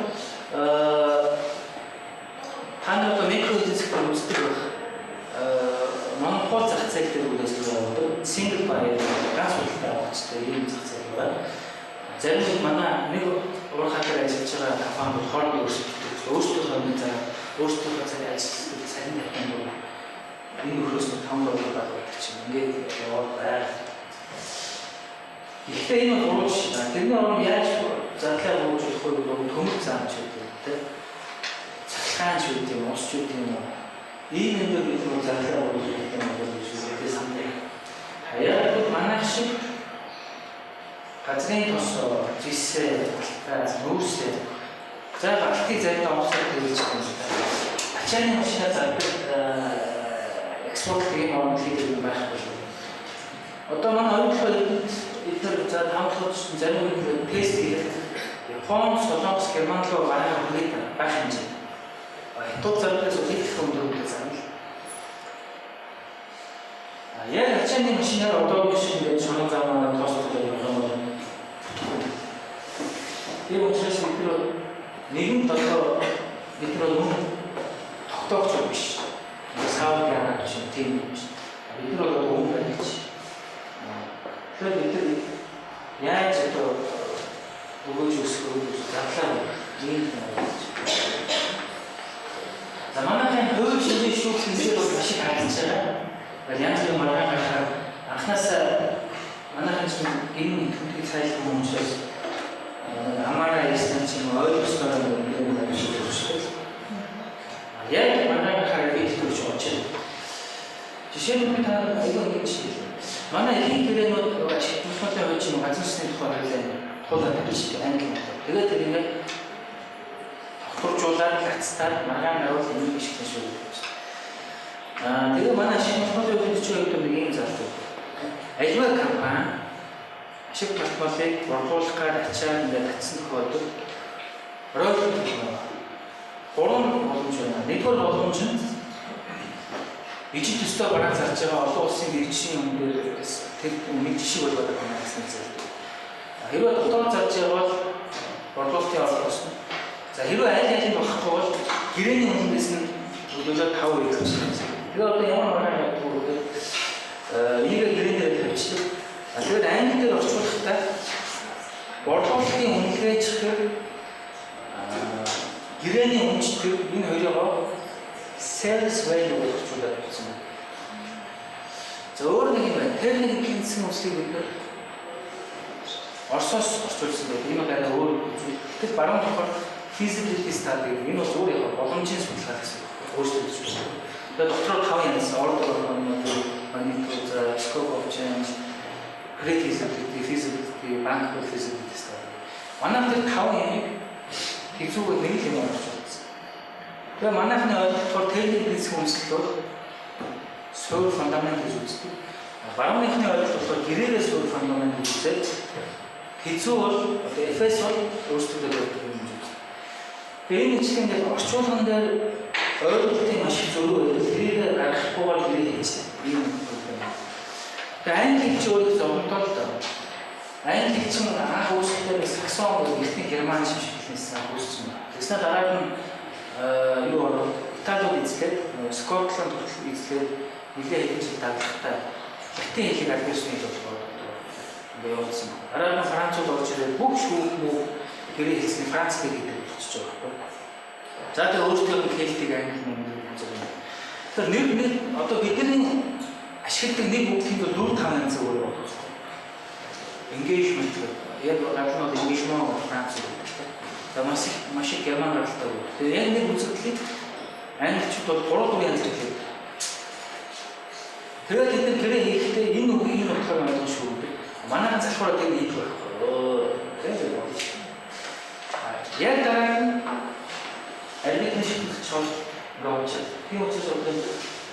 та нар одоо микро эдийн засгийг үздэг байх. Монопол зах зээл дээр үйл ажиллагаа явуулдаг. Single buyer ганц худалдаа авахчтай ийм зах зээл байна. Зарим нэг манай нэг уурхай дээр ажиллаж байгаа компани бол хоорондоо өрсөлддөг. Өөрсдийнхөө нэг заа өөрсдийнхөө цаг ажилладаг царин тавьсан бол энэ өхрөөс нь 5 доллар багдаг чинь ингээд яваад байна. Гэхдээ энэ бол буруу жишээ байна. Тэрний оронд яаж задлаа бууж болох вэ гэдэг төмөр зам ч гэдэг тийм. Цахилгаан ч гэдэг юм, ус ч гэдэг юм. Ийм юм дээр бид нар задлаа бууж гэдэг юм бол гэж үгтэй сандаг. Яг бол манайх шиг газрын тосоо, жисээ, алтаа, нүүрсээ. За галтыг заримдаа офсайд хэрэглэж байгаа юм л да. Ачааны машина зардаг экспорт гэх юм орнд хийдэг юм байхгүй. Одоо манай ойлголт эдгээр за 5 дахь зарим үед тест хийхэд Япон, Солонгос, Герман руу гараа хүргээд байх хэмжээ. Хятад зардаас их өндөр зарна л. А яг ачааны машинаар одоо биш ингээд шунан замаараа тоос төлөв явах юм бол тийм учраас бид нар нэгэн одоо бид нар мөн тогтоогч биш. Сауд Араб чинь тийм биш. Бид нар одоо өвөн баригч. Тэгэхээр бид нар яаж одоо өгөөж өсгөх вэ задлаа ийм юм. За манайхын хувь шинжээ шүүх хийсээр бол маш их харагдаж байгаа. Янз бүрийн маргаан гарахаар анхнаасаа манайхан чинь гин төвдгийг цайлах юм учраас амаараа ярьсан чинь ойлгосноор юм юм шиг төрчихлөө. Яг маргаан гарахаар би төрж очив. Жишээ нь би та айгүй нэг жишээ. Манай ихэнх гэрээнүүд ашиг тусмалын хувьд чинь газар зүйн тухай хуулиа туулаад тавьж англи монгол. Тэгээд тэрийг тогтворжуулаад лацтаад маргаан гарвал энийг ашиглана шүү гэж. Аа тэгээ манай ашиг тусмалын хувьд чинь хувьд нэг юм залтдаг. Аливаа компани ашиг тусмалыг борлуулах гад ачаад ингээд татсан тохиолдолд роялти төлнө. Гурван боломж байна. Нэгдүгээр боломж нь ижил төстэй бараа зарж байгаа олон улсын мэргэжлийн юм дээр тэр нэг жишээ болгоод байгаа юм байна. Хэрвээ дотоод зарж байгаа бол борлуулалтын орлого өснө. За хэрвээ аль алийг болохгүй бол гэрээний үнээс нь төлөөлөөд 5% гэж байна. Тэгээ одоо ямар маргаан явдаг вэ гэхээр энийг гэрээн дээр тавьчихдаг. Тэгээд англи дээр орчуулахдаа борлуулалтын үнэлгээч гэхээр гэрээний үнэчдэг энэ хоёроо sales value гэж орчуулад тавьсан байна. За өөр нэг юм байна. Тэр нэг гинцэн үслийг бид нэр Оросоос орчуулсан байдаг. Энэ бол арай өөр зүйл. Гэтэл баруун талаар feasibility study гэдэг энэ бол өөр яг боломжийн судалгаа гэсэн үг. Өөрчлөлт зүйл. Тэгээд дотроо 5 янз order of magnitude, scope of change, pre-feasibility, feasibility, bankable feasibility study. Манай тэр 5 ямыг хэзүүгээр нэг л юм орчуулсан. Тэгээ манайхны ойлголтоор техник эдийн үндэслэл бол суурь фундамент гэж үздэг. Барууныхны ойлголт болохоор гэрээрээ суурь фундамент гэж үзээд хэзүү бол одоо FS бол өөрсдөө байдаг юм гэж үздэг. Тэгээ энэ ичлэн дээр орчуулган дээр ойлголтын маш их зөрүү байдаг. Тэрийг гаргахгүйгээр гэрээ хийждэг. Ийм юм. Тэгээ англи хэл чи өөрөө зовлонтой л доо. Англи хэл чинь анх үүсгэхдээ саксон гэдэг эртний герман шиг хэлнээс анх үүссэн байна. Тэгснээр дараа нь юу ороод Италиуд эзлээд Скотланд хүртэл эзлээд нэлээд хэдэн жил дагалдахтай латин хэлийг аль биесний хэл болгоод ингээ явуулсан. Дараа нь Францууд орж ирээд бүх шүүх мүү гэрээ хэлсний Франц хэл гэдэг болчихж байгаа байхгүй. За тэгээ өөрсдийнх нь кельтик англи мөнгө янз бүр. Тэгэхээр нэр нэр одоо бидний ашигладаг нэг үг тэнд бол 4 5 янз өөр байна. Engagement гэдэг. Яг гал нь бол engagement Франц гэдэг тийм. За маш их герман гаралтай үг. Тэгээ яг нэг үзэгдлийг англичууд бол 3 4 янз хэлдэг. Тэгээд тэд нар гэрээ хийхдээ энэ үгийг энэ утгаар ойлгох шүү гэдэг. Манайхан залхуураад энэ хийх байхгүй. Тэгээд бодож. Яг дараа нь арбитрын шийдэл чол ингээ. Тийм учраас одоо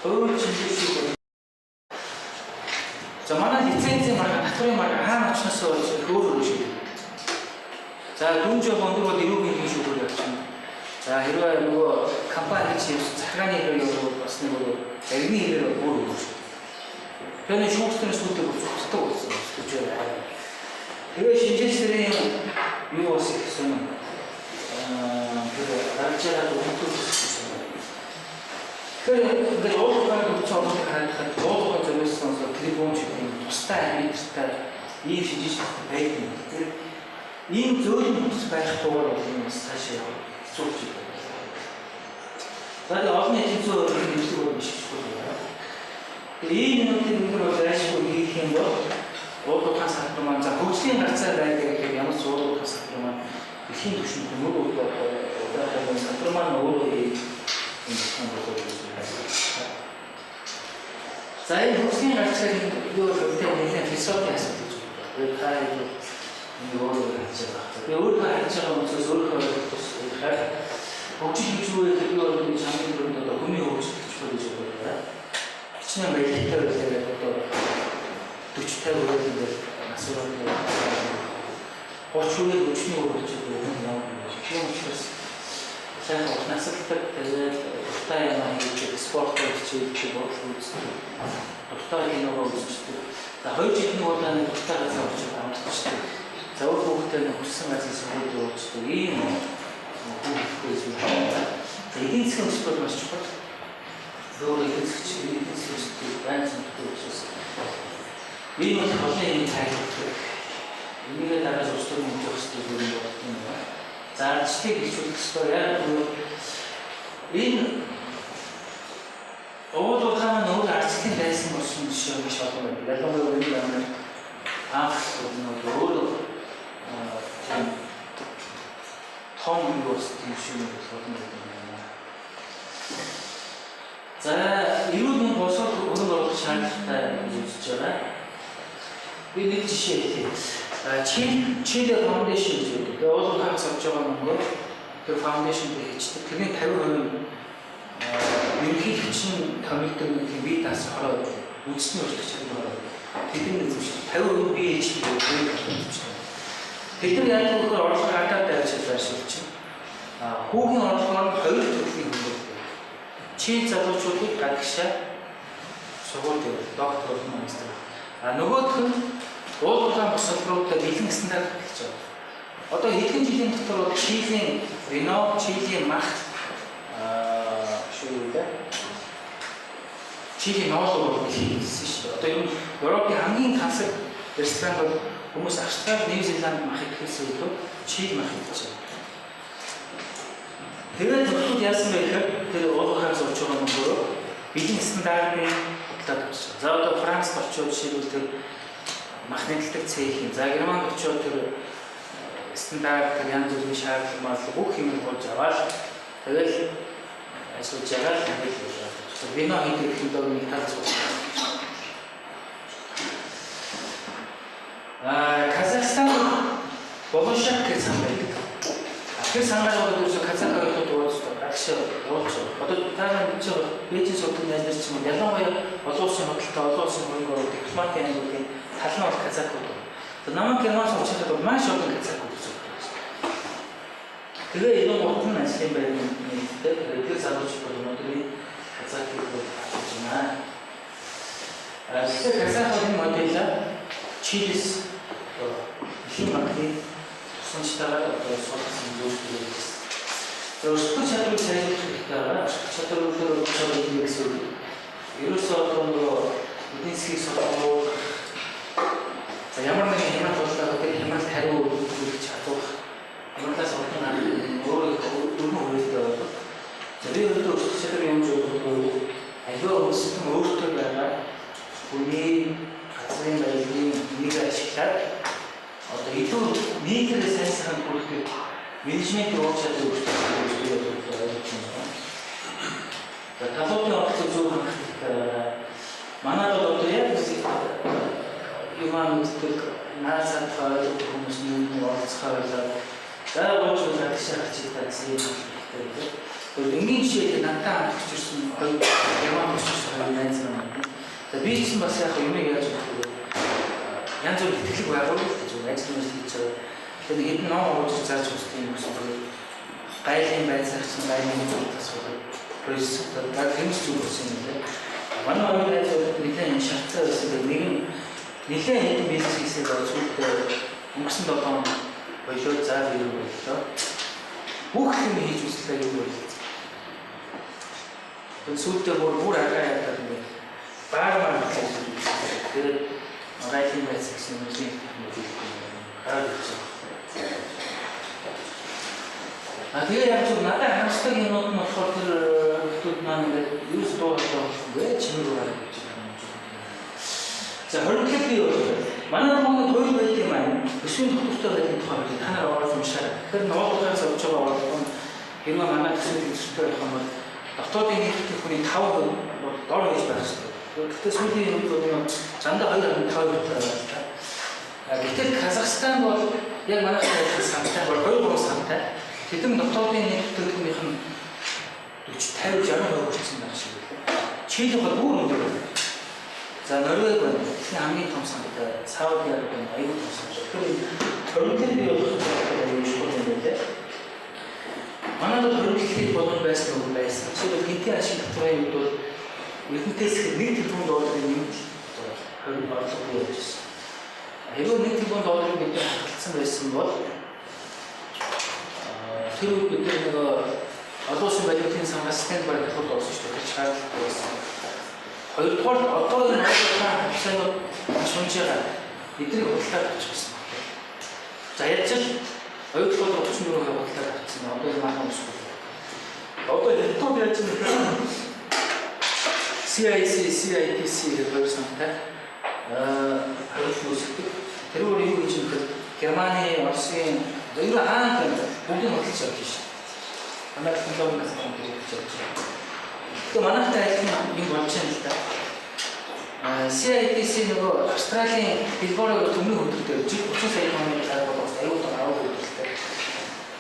хууль шинжилгээ бол за манай лицензийн марга, татварын марга хаана очноосоо болж өөр өөр шийдэл. За дүн жоо өндөр бол эрүүгийн хийх шүүхээр явчихна. За хэрвээ нөгөө компани гэж явсан захиргааны хэрэг явуул бас нэг өөр аргины хэрэг өөр өөр шүү. Тэгэхээр нэг шүүгчдийн сүйдэг бол зүгтдэг болсон гэж байна. Тэгээ шинжээсэрийн юу бас их сонин. Тэр гарч байгаа дүнтүүл гэсэн. Тэгэхээр ингээд уулын төвчөн орныг хараад уулын зориулсан трибун шиг юм тустай арбитртай ийм шинжээсэртэй байдаг юм. Тэгэхээр ийм зөөлөн бүс байхгүйгээр бол энэ бас цаашаа явах хэцүү болж байна. За тэгээ олон нийтийн зүй өөрийн нэмэлт бол биш чухал байна. Тэгээ ийм юмнуудыг бид нар бол айшгүй хийх юм бол уулын салбар маань за хөгжлийн гарцаа байдаг гэхэд ямар ч уулын салбар маань дэлхийн түвшинд нүүр одоо салбар маань өөрөө ийм юм болоо гэж байна. За энэ хөгжлийн гарцааг юу бол нэлээд философийн асуудал гэж байна. Тэгээд та энэ өөрөө харж байгаа. Тэгээ өөрөө харж байгаа хүмүүсээс өөрөө ойлгох тус ярихаар хөгжил гэж юу вэ гэхэд би бол энэ хамгийн түрүүнд одоо хүний хөгжил гэж чухал гэж байна. Хичнээн баялагтай байлаа одоо 40 50 хүрээд ингээд нас ураад 30 хүрээд өчний үр болж байгаа юм юм. Тийм учраас сайхан урт насалдаг тэгээд дуртай юм хийдэг, спортоор хичээлдэг, бодлого үздэг, дуртай киногоо үздэг. За 2 жилд нэг удаа нэг дуртай газар очиж амарчдаг. За өөр хүүхдээ нэг хүссэн газар сургуульд явуулдаг. Ийм хүүхдтэй зүйл байна. За эдийн засгийн өсөлт бол маш чухал. Өөр эдийн засгийн өсөлтийг байн сонирхдаг учраас энэ бол олон юм тайлбарлах. Энийгээ дагаж улс төрийн хөгжих ёстой зүйл юм боддог юм байна. За ардчлалыг хөгжүүлэх ёстой. Яг гэвэл энэ уул уурхай маань өөр ардчлалын дайсан болсон жишээ маш олон байна. Ялангуяа энэ ямар Африк бол өөрөө тийм том юу бас тийм шиг юм олон байдаг юм байна. За эрүүл мэнд босоод хөрөнгө оруулах шаардлагатай гэж үзэж байгаа. Би нэг жишээ хэлье. Чили Foundation гэж байдаг. Тэгээ уул уурхайгаас авч байгаа мөнгөөр тэр foundation дээр хийждэг. Тэрний 50% ерөнхийлөгч нь томилдог нэг тийм бие даасан хороо байдаг. Үндэсний өртөг чанар хороо. Тэдний эзэмшдэг. 50% бие хийж гэдэг эзэмшдэг. Тэд нар яадаг вэ гэхээр орлого гадаад дайрч байршуулж чинь. Хүүгийн орлогоор нь хоёр төрлийн хөнгөлт. Чил залуучуудыг гадагшаа сургуульд явуул, доктор болон магистр. Нөгөөх нь уул уурхайн босолруудаа бэлэн стандарт гэж байгаа. Одоо хэдэн жилийн дотор бол Чилийн вино, Чилийн мах шүү дээ. Чилийн ноолуу бол хийсэн шүү дээ. Одоо ер нь Европын хамгийн тансаг ресторан бол хүмүүс Австрали, Нью Зеланд мах идэхээс илүү Чили мах идэж байгаа. Тэгээд нөхдүүд яасан бэ гэхээр тэр уул уурхайгаас авч байгаа мөнгөөрөө бэлэн стандартын худалдаа тавьчихсан. За одоо Францд очиод жишээлбэл тэр мах нийлдэг цех юм. За Германд очиод тэр стандарт тэр янз бүрийн шаардлага мал бүх юм хуулж аваад тэгэл ажиллаж байгаа л ингээл яваад. Вино хийдэг технологи нэг тал цуглаа. Казахстан Болошак гэж сан байдаг. Тэр сангаар бол ерөөсө казах ойлгоод явуулж гадагшаа явуулж байгаа. Одоо та нар мэдж байгаа Бээжин судаг найз нар ч юм уу ялангуяа олон улсын худалдаа, олон улсын хөрөнгө оруулалт, дипломатын ангиудын тал нь бол казахууд. Тэгээ намайг Герман суучихад бол маш олон казахууд үздэг. Тэгээ энэ гут нь ажлын байр нэгддэг. Тэгээ тэр залуучууд бол өнөөдрийн казахыг бол авч байна. Тэгэхээр казахын модель Чилис дэлхийн банкны тусламжтайгаар одоо суулгасан зүйл гэсэн. За өрсөлдөх чадварыг сайжруулах хэрэгтэй байгаа. Өрсөлдөх чадвар өрсөлдөх чадвар гэсэн үг. Ерөөсөө одоо нөгөө эдийн засгийг судлах, за ямар нэгэн хямрал бодлоо тэр хямралд хариу өгөх чадвар, хямралаас олдсон өөрөө өргөн хүрээлтэй байдаг. За би өөртөө өрсөлдөх чадвар юм шиг боддог. Аливаа өрсөлдөн өөртөө байгаа хүний газрын баялагын нэг ашиглаад одоо илүү нийтээр сайн сайхан хүрэхэд менежментийн ур чадвар өрсөлдөх гэж би ойлгож байна. За талуудын оролцоо зөв хангах хэрэгтэй байгаа. Манайд бол одоо яг юмаа мэддэг наад сандхаа ойлгох хүмүүс нь оролцохоор байлаа. За гооч бол гадагшаа гарч ирдэг гэсэн юм хэрэгтэй. Тэгэхээр энгийн жишээ надтай хамт өчөрсөн хоёр Герман өчөрсөн хоёр найз маань. За би ч бас яг юмыг яаж бодох вэ? Янз бүрийн тэтгэлэг байгуулалт гэж ажил үйлс хийж байгаа. Тэгэхээр хэдэн ном ууж зарж үздэг юм гэсэн үг. Гайлын байцаагч нь гайлын зүйлээс асуудаг. Процесс баг хэмж зүйл болсон юм лээ. Манай хоёр найз нэлээд шаттай байсан. Нэг нь нэлээд хэдэн бизнес хийсээр байгаа зүйлдээ өнгөрсөн 7 хоног болоо заа бий боллоо. Бүх юм хийж үзлээ юм бол. Тэр сүүлдээ бүр аргаа ядаад ингээд баар маар хийж үзсэн. Тэгээд гайлын байцаагч гэсэн юм гараад ирсэн. А тэгээ яг зөв надад харамсдаг юмнууд нь болохоор тэр хүмүүс маань ингээд юус дуугаад байгаа чимээг гараад ирж байгаа юм. За хоригдлол бий болдог. Манай Монголд хоёр байд юм аа. Төсвийн тогтвортой байдлын тухай та нар ороод уншаарай. Тэгэхээр нуулгаас авч байгаа бодлого нь хэрвээ манай төсвийн төсөвтэй байх юм бол дотоодын нийт бүтээгдэхүүний 5% бол дор хаяж байх хэрэгтэй. Гэхдээ сүүлийн үед бол дандаа 2.5% байгаа л та. Гэтэл Казахстан бол яг манайхтай адилхан сантай, 2-3 сантай. Тэдэн дотоодын нийт бүтээгдэхүүнийх нь 40, 50, 60% хүрсэн байх шиг байлаа. Чили бол бүр өндөр байна. За Норвег байна. Дэлхийн хамгийн том сантай. Сауди Араби байна. Аюул том сантай. Тэгэхээр хоригдлыг бий болгох аюул чухал юм байна лээ. Манайд бол хоригдлыг боломж байсан уу байсан. Жишээлбэл гинтийн ашиг татварын үед бол эрдэнтээс 1 тэрбум долларын нэмэлт хориг орлого бий болж ирсэн. Хэрвээ 1 тэрбум долларыг бид нар хадгалсан байсан бол тэр үед бид нөгөө олон улсын валютын сангаас стенд барь хямд орсон шүү дээ. Тэр шаардлагатай байсан. Хоёрдугаар одоо энэ олон хавцаанууд маш унж байгаа. Эдрийг худалдаад авчих гэсэн байна. За яаж л 2034 худалдаад авчихсан. Одоо энэ манай өсгөл. Одоо хятад яаж юм бэ? CIC, CITC гэх хоёр сантай хариуцлага үүсгэдэг. Тэр өөр юу гэж юм бэ? Германы, Оросын ер нь хаан бүгдийг худалдаж авч шээ. Манай технологийн газар хэрэгжиж явж байгаа. Тэгэхээр манайхтай адилхан юм болж байна л да. CITC нөгөө Австралийн дэлгүүрээр төмний хөдөлгөөн жил 30 сая тонны зараг болгож аюул тоо авах хөдөлгөөнтэй.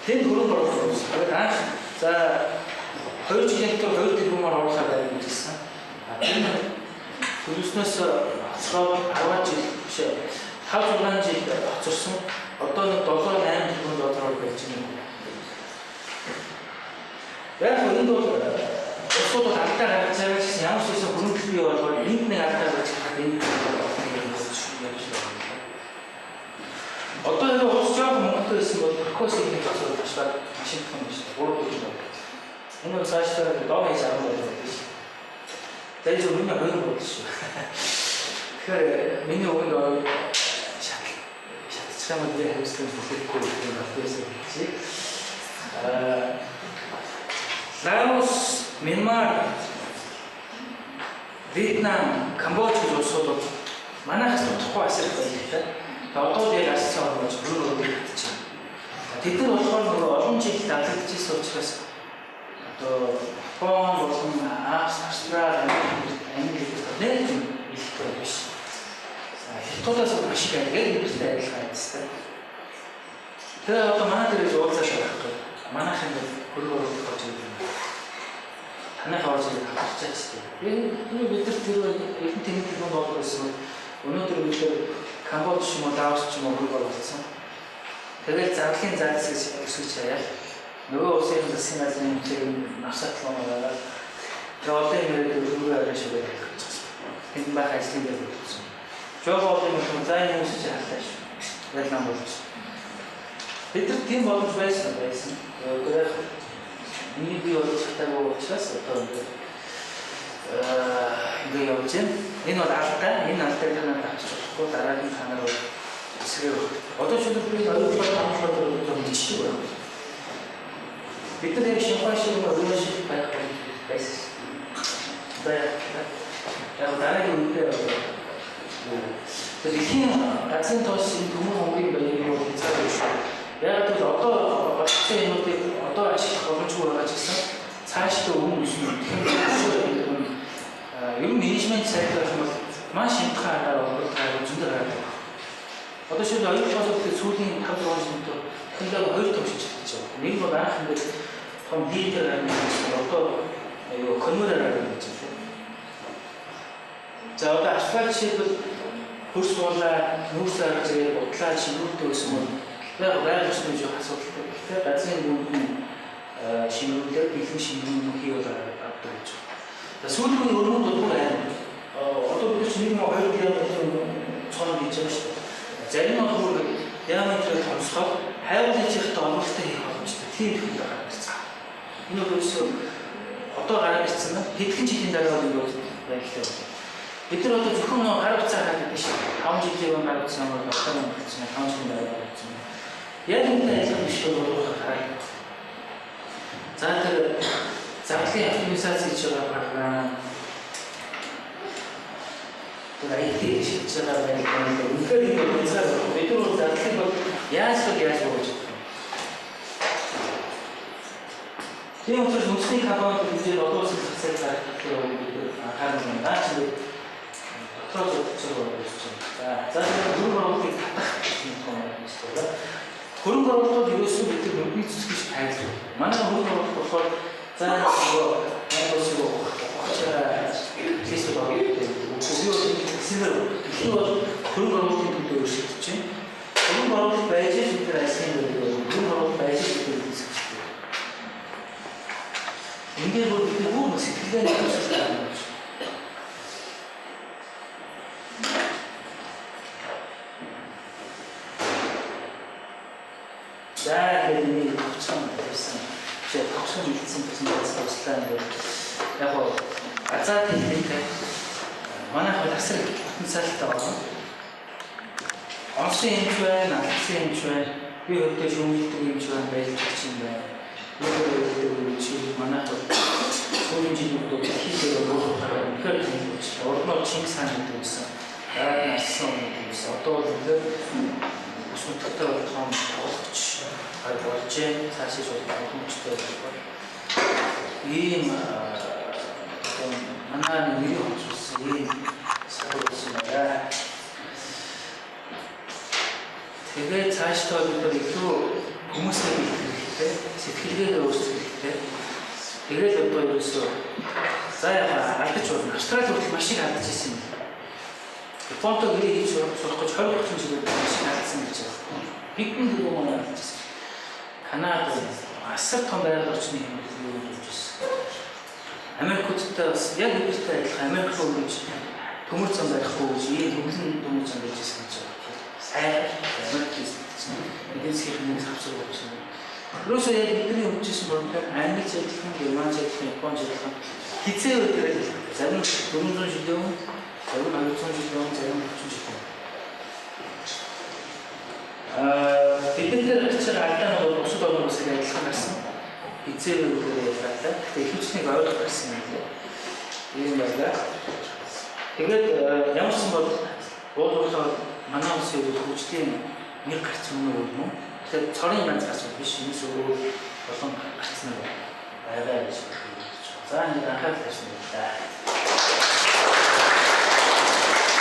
Тэнд хөрөнгө оруулалт болсон. Тэгээд анх за 2 жилийн дотор 2 тэрбумаар оруулахаар байна гэж хэлсэн. Тэр нь төлөвснөөс хоцроод 10 жил биш 5 6 жил хоцорсон. Одоо нэг 7 8 тэрбум доллараар байж байна. Яг энд бол улсууд бол алдаа гаргаж байгаа гэсэн ямар ч байсан хөрөнгө бий болгоод энд нэг алдаа гаргаж харахад энэ болж байна. Одоо энэ улс жоохон мөнгөтэй байсан бол Туркос нэг зоцоор ташлаад маш их юм биш 3 доллар байна. Энэ бол цаашдаа доо хийж авах болно биш. За энэ зөв миний хоёр бодол шүү. Тэгэхээр миний үгэнд шатчих юм бол би хариуцлага хүлээхгүй юм байсан гэж. Лаос, Мянмар, Вьетнам, Камбож гэж улсууд бол манайхаас тодорхой асар их баялагтай. Одоо л яг ассан орнож хөрөнгө оруулалт хийж байна. Тэд нар болохоор нөгөө олон жил давлагдчихсан учраас одоо Япон болон Австрали, Америк гэдэг нэг юм илтгэл биш. Хятадаас бол маш их яг нэгтэй адилхан айдастай. Тэгээ одоо манай дээрээс уулзаад байгаа байхгүй. Манайх ингээд хөрөнгө оруулалт болж байгаа юм. Танайх орж ирэх хавчаач тийм. Бид нар тэр эрдэнэ тэнэг тэрбум доллар байсан бол өнөөдөр бид нар Камбож ч юм уу Лаос ч юм уу хөрөнгө оруулсан. Тэгэл зарлалын зайлсхийж өсгөж хаяал нөгөө улсын засгийн газрын хэмжээг навсаатлаа байгаа. Тэгээ олон юм яриад хөрөнгө арай шиг байх гэж байна. Тэнд байх ажлын дээр хөдөлсөн. Жог олон юм за энэ хүмүүс чи харлаа шүү. Ялнаа болж. Бид нар тийм боломж байсан байсан. Тэгэхээр Энийг би болж чадаагүй учраас одоо ингээд ингээ явж байна. Энэ бол алдаа. Энэ алдааг та нарт авчиж болохгүй дараагийн та нар эсрэг. Одоо жишээлбэл би оюутлаар хамтлаад одоо мэдчихдэг байна. Бид нар яг шинхан шиг оюун шиг байх байсан. Одоо яг дараагийн үедээ дэлхийн газрын тоос энэ төмөр хонгийн баярыг бол хязгаар шүү. Яг гэвэл одоо бодсон юмнуудыг одоо ашиглах боломжгүй байгаа ч гэсэн цаашдаа өмнө өснө. Тэгэхээр ер нь менежмент сайтай байх юм бол маш хямдхан аргаар бол та зөндөө гараад байна. Одоо шил оюутлаас сүүлийн 5 6 жилд технологи хоёр том шилжилт хийж байгаа. Нэг бол анх ингээд том лидер арга гэсэн одоо юу конвейер арга гэж байна. За одоо асфальт жишээлбэл хөрс буулаа, нүүрс арга зэрэг бутлаа шимрүүлдэг гэсэн бол байгаль орчны жоох асуудалтай. Гэхдээ газрын гүнд нь шимрүүлээд бэлэн шимрүүн хийвэл авдаг гэж байна. За сүүлийн өрөөнд бол бүр аим. Одоо бид чинь 1.2 диаметрийн цоон хийж байгаа шүү дээ. Зарим нь бол бүр диаметрыг томсгоод хайгуулын чихтэй олголттой хийх боломжтой. Тийм технологи гараад ирсэн. Энэ бол ерөөсөө одоо гараад ирсэн нь хэдхэн жилийн дараа бол ингэ байдалтай байна. Бид нар одоо зөвхөн нөө гар утсаа хараад байдаг шүү. 5 жилийн өмнө гар утсаа бол одоо нь болсон 5 жилийн дараа болсон. Яг үнэндээ адилхан биш бол хараад. За тэр зардлын оптимизац хийж байгаа програм тэр IT хийж байгаа байдлаа үнэхээр энэ бол хязгаар бид нар бол зардлыг бол яаж л яаж бууж чадах юм. Тийм учраас үндэсний компаниуд хэмжээнд олон улсын зах зээл гаргах талаар бид анхаарал нь наа чи дотроо зурж байгаа юм чинь. За хөрөнгө оруулалтыг татах гэж нэг том юм байна. Хөрөнгө оруулалт бол ерөөсөө бид нар нүдний цэцэг шиг хайрлах. Манай хөрөнгө оруулалт болохоор за нөгөө Монгол улсын ухаж листүүд оруулалт. Би бол эсрэгээр дэлхий бол хөрөнгө оруулалтын төлөө өршөгдөж байна. Хөрөнгө оруулалт байж л бид нар ажлын байр, хөрөнгө оруулалт байж л бид нар эзэмшдэг. Ингээд бол бид бүр сэтгэлгээний асуудал байна. За ингээд энийг товчхон тавьсан. Жишээ товчхон бэлдсэн гэсэн бас туслаа ингээд яг гоо азар техник манайх бол асар их потенциалтай байна. Онцлог юмч байна, алдсан юмч байна. Би хувьдаа шүүмжлэдэг юмч байна, баярлж юм байна. Өөрөөр хэлбэл манайх бол сүүлийн жилүүд дэлхийд буурах үнэхээр тэнцвэрч. Урд нь Чингис хаан гэдэг байсан. Дараа нь Арслан гэдэг байсан. Одоо бол үнэхээр ус нутагтай бол том тоглогч болж байна. Цаашаа бол боломжтой болох. Ийм одоо манай нэрийг онцлсон ийм сахар болсон байна. Тэгээд цаашдаа бид нар илүү хүмүүсээ бэлтгэх хэрэгтэй, сэтгэлгээгээ өөрчлөх хэрэгтэй. Тэгээд одоо ерөөсөө за яг алдаж болно. Австрали хүртэл маш их алдаж ирсэн юм. Японтой гэрээ хийж сурах гэж 20 30 жил маш их алдсан гэж байна. Хэдэн тэрбум он алдаж ирсэн. Канада асар том байгаль орчны хэмнэл юу болж ирсэн. Америкуудтай бас яг бидэртэй адилхан Америк руу гэж төмөр зам барихгүй гэж ийм төглөн төмөр зам барьж ирсэн гэж байна. Сайхан Америк хийсэн. Эдийн засгийн нэг хавцар болсон. Ерөөсөө яг бидний хөгжижсэн бодлоор англи адилхан, герман адилхан, япон адилхан хизээ өдрөө зарим 400 жилийн өмнө, зарим 200 жилийн өмнө, зарим 30 жилийн өмнө. Бидний дээр гарч байгаа алдаа нь бол бусад орн улсыг адилхан гарсан. Хизээ өдрөө ялгаатай. Гэхдээ ихэвчлэн ойлгох гарсан юм лээ. Ийм байлаа. Тэгээд ямар ч юм бол уулуулаад манай улсын хөгжлийн нэг гарц өмнө өгнө. Тэгэхээр цорын ганц гарц биш, энэс өөр олон гарц нар байгаа гэж хэлж байна. За ингээд анхаарал тавьсан байлаа.